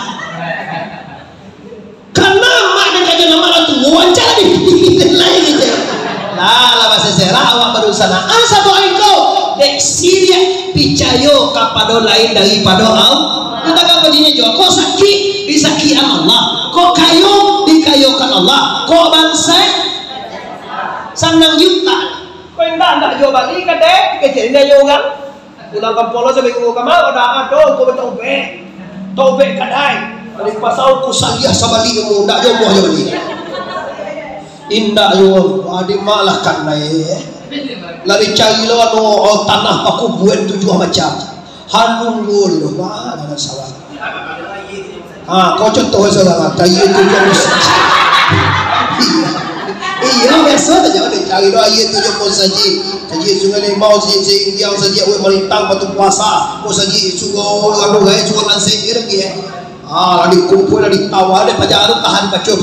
Karena mak dek kaja nama ratu, wajar di lain gitu. Nah, lah bahasa serah awak baru sana. Ah, satu hari kau dek siriak picayo kapado lain daripado Allah. Entah apa jinyo jo. Kau sakit, disakitan Allah. Kau kayo, dikayokan Allah. Kau bansa, sanang juta. Kau indak, indak jo bali kadai, kecil indak jo urang. Pulang kampuang lo saminggu kama, ado, ado, ko bataubek. Taubek kadai. Dari pasau ko saliah sabali ilmu, ndak jomblo jo bali. Indak jo, adik mak lah kanai. Lah dicari lo anu, oh, tanah pakubuan tujuah macam. Hanun gol lo, wah, dalam sawah. Ha, kau contoh saudara, kayu tu jo musajik. Iya. Iya, biasa saja dicari doh aia tu jo musajik. Sajik Sungai Limau, sajik Seindiang, sajik Awet Malintang, Batu Puasa, musajik Sungai, anu, eh, Sungai Lansik, kira-kira, eh. Ah, lah dikumpul, lah ditawa, lah pajar tu tahan baco.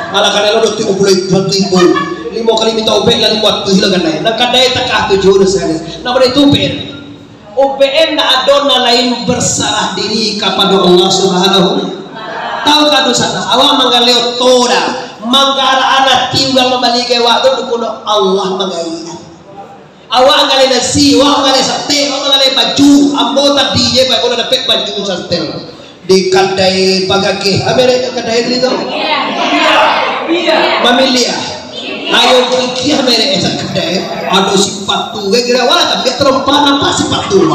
Malah kadai lo dua tigo puluh ribu, limo kali minta ubek lah limo ratuih lah kadai. Nah, kadai takah tujuh dosa ni. Nah, pada itu ubek. Ubek ndak ado nan lain bersarah diri kapado Allah Subhanahu. Tahu ka dosa nah? Awak manggaleh oto dah. Mangkaraan ati urang mambali ka awak tu, bukan Allah manggaik. Awak manggaleh nasi, awak manggaleh sate, awak manggaleh baju. Ambo tadi je baru dapek baju sastel di kadai Bagageh. Ah, merek kadai tadi tu? Mamiliah. Ayo kikiah merek kadai. Ado sipatu, kira-kira awak lah tapi terompa nampak sipatu.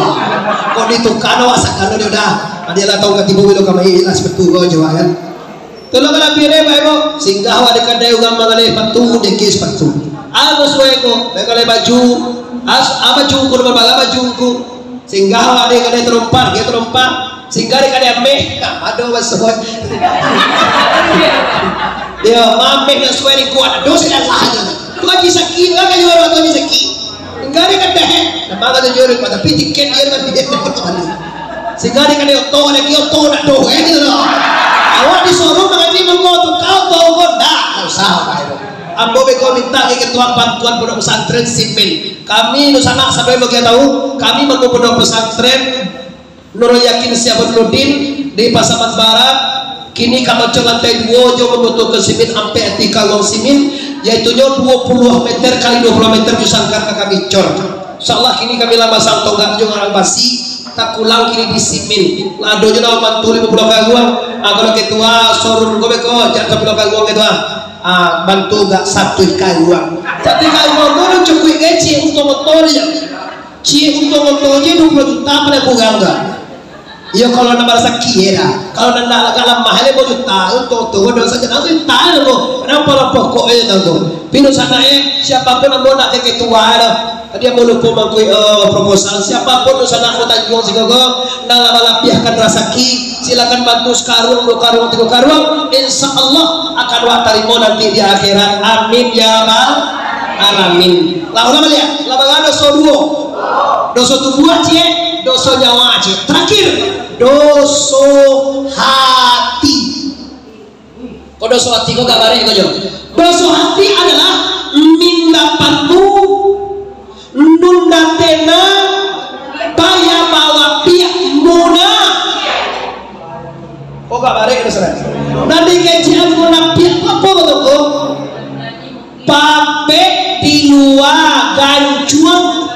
Kok ditukar awak sakalo dia dah. Dia lah tahu katibo bilo kamari lah sipatu kau jawab kan. Tolong lah pilih bae, Bro. Singgah awak di kadai urang manggaleh sipatu, dengki sipatu. Ah, basuai ko, manggaleh baju. As, ah, baju ko, baju ko. Singgah awak di kadai terompa, dia terompa. Singgah di kadai ameh, nah, ado basuai. Ya, ameh nak suai di kuat, ado sih lah aja. Tu Haji Saki, lah kayu orang tu Haji Saki. Singgah di kadai, nampak kata jual, tapi tiket dia kan dia. Singgah di kadai oto, lagi oto nak doh, eh, gitu loh. Awak disuruh mengaji mangko tu, kau tahu kau ndak usah apa itu. Ambo beko minta ke ketua bantuan pondok pesantren Simin. Kami dunsanak sampai bagi tahu, kami bangun pondok pesantren Nurul Yakin Syahabuddin di Pasaman Barat, kini ka mancor lantai duo jo mambutuhkan simin ampek ati karuang simin, yaitunyo duo puluah meter kali duo puluah meter jo sangkar ka kami cor. Insyaallah kini kami lah masang tonggak jo arang basi, takulang kini di simin. Lah ado jo lah mambantu limo puluah karuang. Ah, kalau ketua showroom ko beko, jak sapuluah karuang ketua. Ah, bantu gak satu karuang. Satu karuang tu cukuik gaji untuk motor je. Ciek untuang oto je duo puluah juta, paling kurang tu. Iyo, kalau nan barasaki, yo dah. Kalau nan agak lamah, limo juta, untuang oto, duo sajo, langsung juta tu. Kenapa lah pokok je tu? Tapi dunsanak, eh, siapapun ambo nak ka ketua dah. Tadi ambo lupo mangakui, eh, proposal. Siapapun dunsanak Tanjuang siko ko, nan lah malabiahkan rasaki, silakan bantu sakaruang, duo karuang, tigo karuang. Insya Allah akan wak tarimo nanti di akhirat. Amin ya rabbal alamin. Lah, ulang baliak. Lah, bara doso duo. Doso tubuah ciek, doso nyawa ciek. Tarakhir, doso hati. Ko doso hati ko gak barek ko jo. Doso hati adalah minda patu, nunda tena, paya bawa piak muna. Ko gak barek ko, saudara. Nan dikecekan munapiak ko apo, batua ko? Papek di lua gancuang,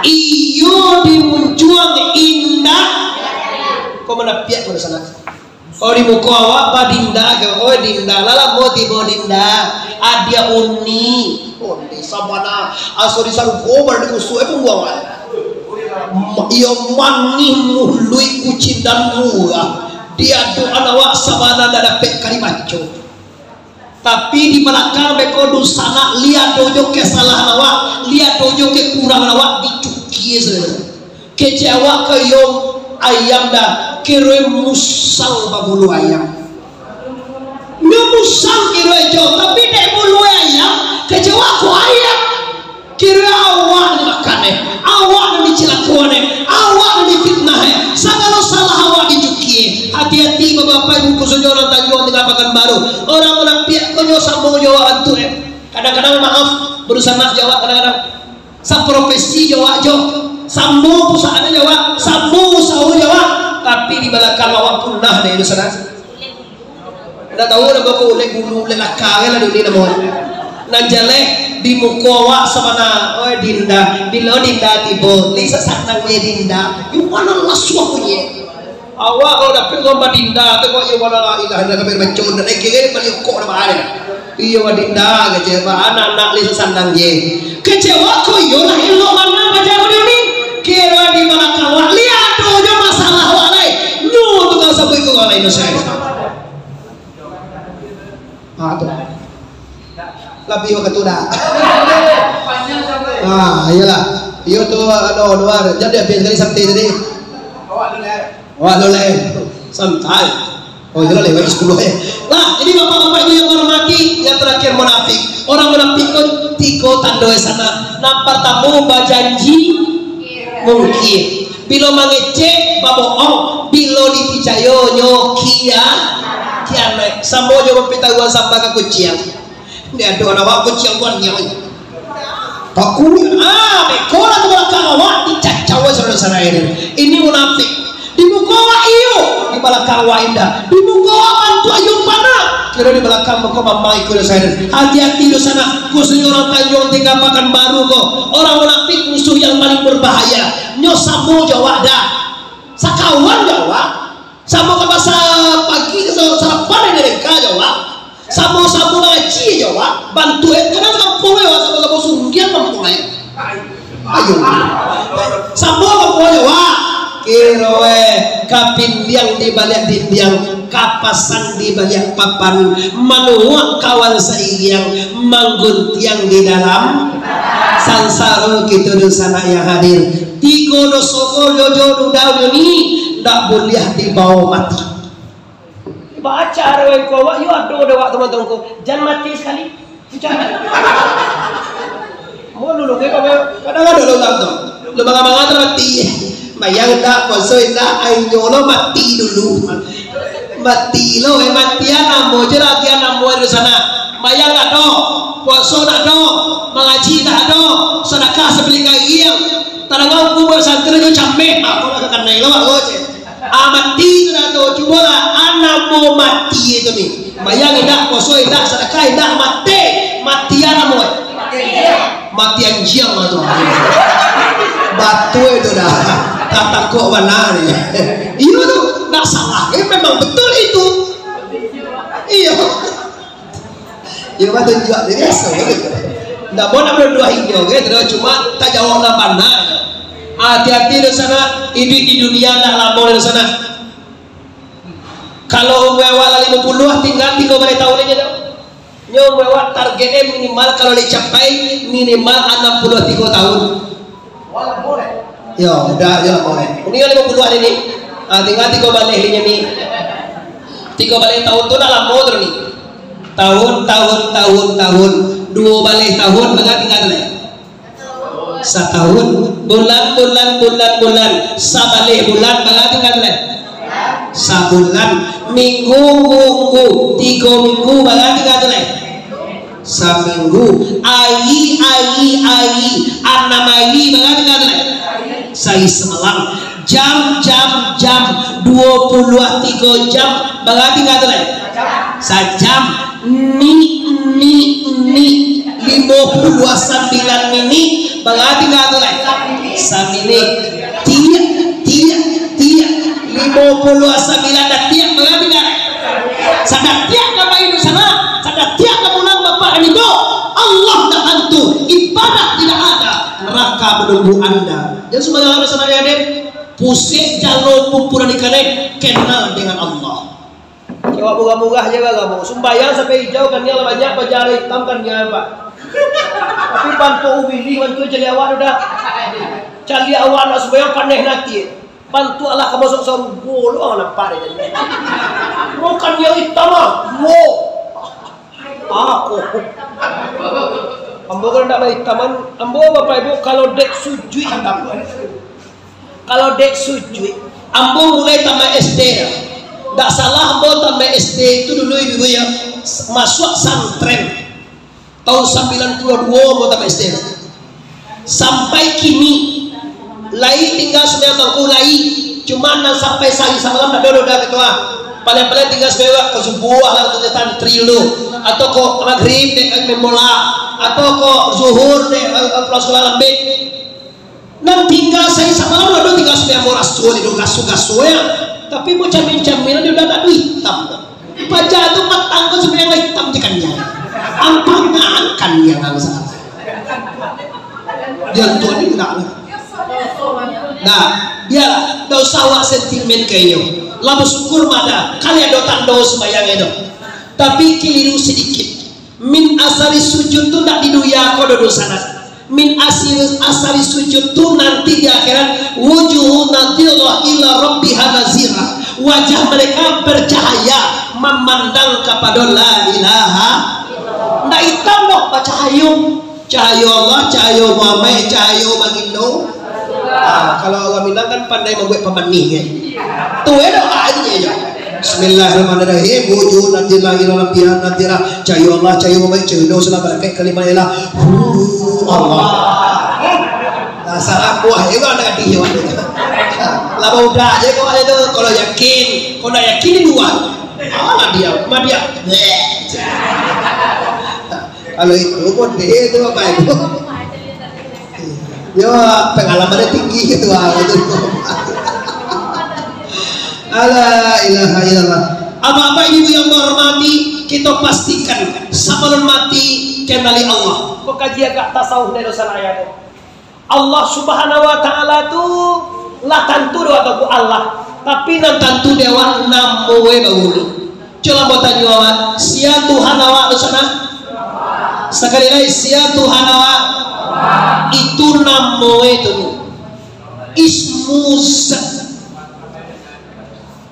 iyo di muncuang indak. Ko munapiak ko di sana. Oh, di muko awak badinda ke? Oh, dinda. Lah lamo tibo dinda. Adia uni. Oh, di sabana. Aso di sarugo baru diusuk, eh, pungguang, eh. Ma-, iyo manih muluik kucindan murah. Di aduan awak sabana ndak dapek ka dibaco. Tapi di balakang beko dunsanak, liado jo kesalahan awak, liado jo kekurangan awak, dicukia sajo. Kecek awak ko iyo ayam dah, kironyo musang babulu ayam. Nyo musang kironyo jo, tapi dek bulu ayam, kecek awak ko ayam. Kiro awak nan makan, eh, awak nan dicilakoan, eh, awak nan difitnah, eh, sagalo salah awak dicukia. Hati-hati, bapak-bapak, ibu, khususnyo urang Tanjuang Tangah Pakanbaru. Urang munapiak ko nyo samo jo awak bantuak, eh. Kadang-kadang maaf, barusanak jo awak kadang-kadang. Saprofesi jo awak jo. Samo pusakannyo jo awak, samo usaho jo awak. Tapi di balakang awak punah dek dunsanak. Ndak tahu namo ko, ulek bulu, ulek laka, kan lah dulu namo. Nan jaleh di muko awak sabana, oi dinda, bilo dinda tibo, li sasanang je dinda. Yo mano lah suah bunyi. Awak kalau dapek urang badinda tu, kok yo mano la ilaha illallah, kami baco, ndak naik kiri, bali okok dah bahari. Iyo badinda, kecek awak, anak-anak li sasanang je. Kecek awak ko iyo lah elok mano baca ko di uni. Kiro di balakang awak, liado jo masalah awak lai. Nyo tu kalau sabuik ko awak lai, no saya. Ah, tu. Labiah wakatu dah. Ah, iyolah. Iyo tu, ado luar. Jadi, habis kali Sabtu tadi. Awak dulu, eh. Santai. Oh, iyolah, lewat sepuluh, eh. Lah, jadi bapak-bapak ibu yang hormati, yang terakhir munafik. Orang munafik ko tigo tando di sana. Nan partamo, bajanji mungkir. Bilo mangecek, babohong. Bilo dipicayo, nyo kia-, kianaik. Samo jo mapitaruah sampah ka kuciang. Ndak ado awak kuciang kuan nyo. Takut. Ah, beko lah tu balakang awak, dicacau saudara-saudara ini. Ini munafik. Di muko awak iyo, di balakang awak indak. Di muko awak bantuak iyo panah, kiro di balakang muko mamang iko dosa. Hati-hati dosa nak, khususnyo urang Tanjuang Tiga Pakanbaru ko. Urang munafik musuah yang paling berbahaya. Nyo samo jo awak dah. Sakawan jo awak. Samo ka pasa pagi, sa-, sarapan dari Deka jo awak. Samo-samo mangaji jo awak. Bantuak, eh, kadang kampuang, eh, awak samo-samo sunggiang kampuang, eh. Ayo. Samo kampuang jo awak. Kiro, eh, kapindiang di baliak dindiang, kapasan di baliak papan, manuak kawan sairiang, mangguntiang di dalam sansaro kito dunsanak yang hadir. Tigo doso ko, jo, jo, duda, jo ni, ndak buliah dibawo mati. Baca rawai ko awak, yo ado dek awak tu mantong ko. Jan mati sakali. Jan. Mau dulu ke, kadang ado lo urang tu. Lo manga-manga tu mati. Mayang indak, puaso indak, inyo lo mati dulu. Mati lo, eh, matian namo je lagi namo di sana. Mayang ado, puaso dak ado, mangaji dak ado, sadakah sabiling kariang. Tadanga kubua santri tu cameh, ah, kau nak kanai lo, ah, kau je. Ah, mati tu dah tu. Cubolah, ah, namo mati tu ni. Mayang indak, puaso indak, sadakah indak, mati. Mati ah namo. Mati anjiang lah tu. Batua itu dah. Tatakok bana ni. Iyo tu, ndak salah. Eh, memang betul itu. Iyo. Iyo, batunjuak tu biaso. Ndak mau nak menuduah inyo, gitu. Cuma tajawab lah bana. Hati-hati di sana, iduik di dunia ndak lamo di sana. Kalau umua awak lah limo puluah, tingga tigo baleh tahun aja dah. Nyo umua awak target e minimal kalau dicapai minimal anam puluah tigo tahun. Yo, udah, yo, boleh. Ini limo puluah ni. Ah, tingga tigo baleh ni, ni. Tigo baleh tahun tu dah lamo tu ni. Tahun, tahun, tahun, tahun. Duo baleh tahun, bara tingga tu lah. Satahun. Bulan, bulan, bulan, bulan. Sabaleh bulan, bara tingga tu lah. Sabulan. Minggu, minggu, tigo minggu, bara tingga tu lah. Saminggu. Ari, ari, ari. Anam ari, bara tingga tu lah. Sahari samalam. Jam, jam, jam. Duo puluah tigo jam, bara tingga tu lah. Sajam. Ni, ni, ni. Limo puluah sambilan minik, bara tingga tu lah. Saminik. Tiak, tiak, tiak. Limo puluah sambilan datiak, bara tingga tu lah. Sadatiak ka bayi tu sana, sadatiak ka pulang bapak dan ibu. Allah dah hantu, ibadah tidak ada, neraka menunggu anda. Jan sumbayang anda sama dia, Den. Pusek jalo pupur di kanai, kenal dengan Allah. Jawab murah-murah je lah, Bang. Sumbayang sampai ijau, kan dia lah banyak, paja lah hitam, kan dia nampak. Tapi pantuak ubili, bantu caliak awak tu dah. Caliak awak nak sumbayang, paneh nanti. Pantuak lah ka masuk sarugo lo, ah, nampak deh jadi. Muka dia hitam ah. Wo. Aku. Ambo kalau ndak bahitaman, ambo bapak ibu kalau dek sujuik hitam. Kalau dek sujuik, ambo mulai tamat S D ya. Ndak salah ambo tamat S D itu dulu ibu ya, masuk santren. Tahun sambilan puluah duo ambo tamat S D. Sampai kini, lai tingga sumbayang mangko lai. Cuma nan sampai sahari samalam ndak doh doh dah ketua. Paling-paling tingga sumbayang ka subuah lah tu santri dulu. Atau ko maghrib dek main bola. Atau ko zuhur dek, eh, pulang sekolah lambek. Nan tingga sahari samalam lah tu tingga sumbayang bola subuah itu kasu-kasu ya. Tapi mau camin-camin dia udah tak duit hitam. Paja tu matang ko sumbayang hitam je kaniang. Ampangan kaniang ang salah. Jantuan ni nak lah. Nah, biarlah, ndak usah awak sentimen ka inyo. Lah basyukur mah dah, kali ado tando sumbayang itu. Tapi keliru sedikit. Min asari sujud tu ndak di dunia ko dodo sanak. Min asir, asari sujud tu nanti di akhirat, wujuhun nadhirah ila rabbiha nazirah. Wajah mereka bercahaya memandang kepada la ilaha. Ndak hitam doh, bacahayo. Cahayo Allah, cahayo Muhammad, cahayo Bagindo. Ah, kalau urang Minang kan pandai mambuek pamanih kan. Tu eh doa aja je. Bismillahirrahmanirrahim. Wujuhun nadhirah ila rabbiha nadhirah. Cahayo Allah, cahayo Muhammad, cahayo Islam, barakat kalimah ilah. Hu, Allah. Nah, salah buah juga ada di hewan. Lah baudak je kau aja tu, kalau yakin, kau nak yakin di luar. Alah dia, mah dia. Kalau itu pun dia tu apa itu? Yo, pengalamannya tinggi gitu ah, gitu. Ala ilaha illallah. Apak-apak ibu yang menghormati, kita pastikan sebelum mati kenali Allah. Kau kaji agak tasawuf dari dosa raya tu. Allah Subhanahu wa Ta'ala tu lah tantu dek awak tu Allah, tapi nan tantu dek awak namo e baru. Cubo ambo tanyo awak, sia Tuhan awak tu sana? Sakali lai, sia Tuhan awak? Itu namo e tu. Ismu zat.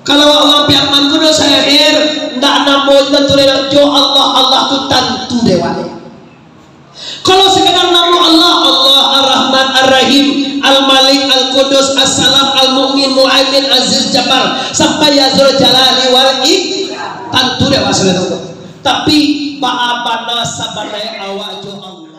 Kalau awak urang Piaman tu dosa akhir, ndak namo e tantu dek awak, jo Allah, Allah tu tantu dek awak. Kalau sekadar namo Allah, Allah Ar-Rahman Ar-Rahim, Al-Malik, Al-Qudus, As-Salam, Al-Mu'min, Mu'aimin, Aziz, Jabbar, sampai Ya Zul Jalali wal Ik-, tantu dek awak sudah tahu. Tapi, baa bana sabananyo awak jo Allah?